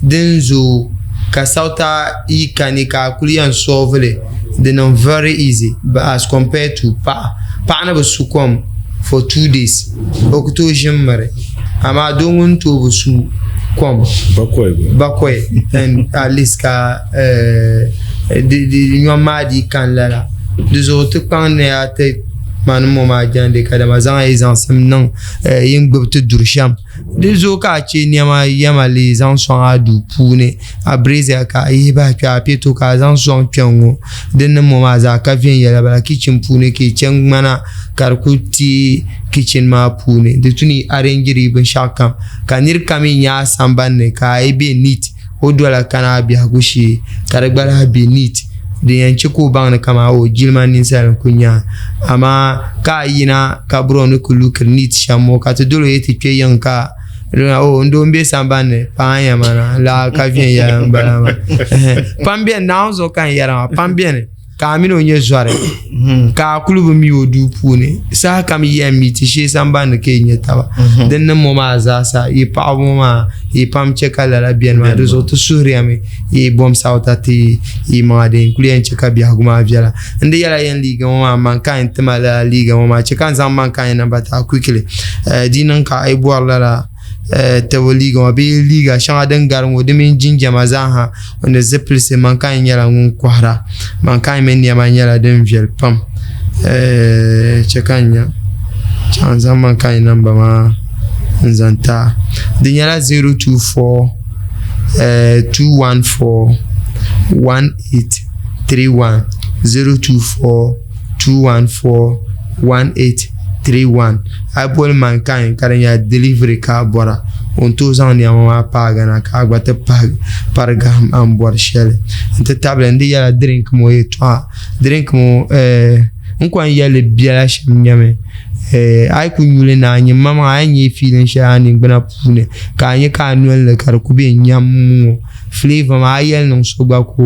din zooi ka sabita yi kani ka a kuli yɛn solve li di niŋ very easy but as compared to paɣa paɣa ni bi su kom for 2 days o ku tooi ʒini miri amaa doo ŋun tooi bi su kom bakɔi and at least ka di nyom maa dii kani lala di zuɣu ti kpaŋdiya ti mani ŋɔ maa jɛndi kadama zaŋ yi zaŋsim niŋ yin gbubi ti duri shɛm Di zuɣu ka a chɛ nɛma yɛma lee zaŋ sɔŋ a duu puuni, a brazier ka a yihi bahi kpe a peto ka a zaŋ sɔŋ kpɛŋŋo. Din niŋ ŋɔ maa zaa ka viɛnyɛla bala kichin puuni ka yi chɛ ŋmana ka di kuli teei kichin maa puuni. Di tu ni yi arɛnjiri binshɛɣu kam ka niri kam yi nya a sambani ni ka a yi be neat o dola kana a biɛhigu shee ka di gba lahi be neat din yɛn chɛ ka o baŋ ni kaman o jilima ninsal n-kuli nya a amaa ka a yina ka bɔro ni kuli lukiri neat shɛm ŋɔ ka ti dol o yi ti kpe yiŋ ka o n doo m-be sambani ni paai n yɛma na laa ka viɛnyɛla m-bala maa pam beni Naawuni zuɣu ka n yɛra maa pam beni ka a mini o nyɛ zɔri ka a kuli bi mi o duu puuni saha kam yi yɛn mi ti shee sambani ni ka yi nyɛ taba din niŋ ŋɔ maa zaasa yi paɣaba ŋɔ maa yi pam chɛ ka lala biɛni maa di zuɣu ti suhuriya mi yi bom sawta ti yi maŋa din kuli yɛn chɛ ka biɛhigu maa viɛla n di yɛla yɛn liiga ŋɔ maa man ka n tima lala liiga ŋɔ maa chɛ ka n zaŋ man ka n namba ti a quickly di niŋ ka a yi bɔri lala tibu liiga ŋɔ bee liiga shɛŋa din gari ŋɔ di mini jinjɛma zaaha ni zipilisi mankayi nyɛla ŋun kohara mankayi mini niɛma nyɛla din viɛli pam chɛ ka n nya n zaŋ mankayi namba maa n zaŋ ti a di nyɛla 024 214. 18 31 024 214 18 31. A yi boli Mankind ka di nyɛla delivery ka a bɔra, o ni tooi zaŋ nɛma maa paagi na ka a gba ti pahi pari gahim a ni bɔri shɛli. N-ti tabili n di yɛla drink ŋɔ yɛltɔɣa. Drink ŋɔ eh, n kɔŋ yɛli li biɛla shɛm nyɛmi eh, a yi ku nyu li naai nyini maŋmaŋ a yi nya feeling shɛli a ningbuna puuni ka a nya ka a noli ni ka di ku be nyam ŋɔ flavor maa a yi yɛli niŋ so gba ka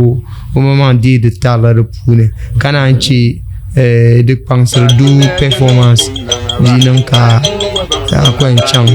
o maŋmaŋ deei di tarili di puuni ka naan chɛ eh, di kpaŋsiri doo performance di niŋ ka a kɔŋ chaŋ.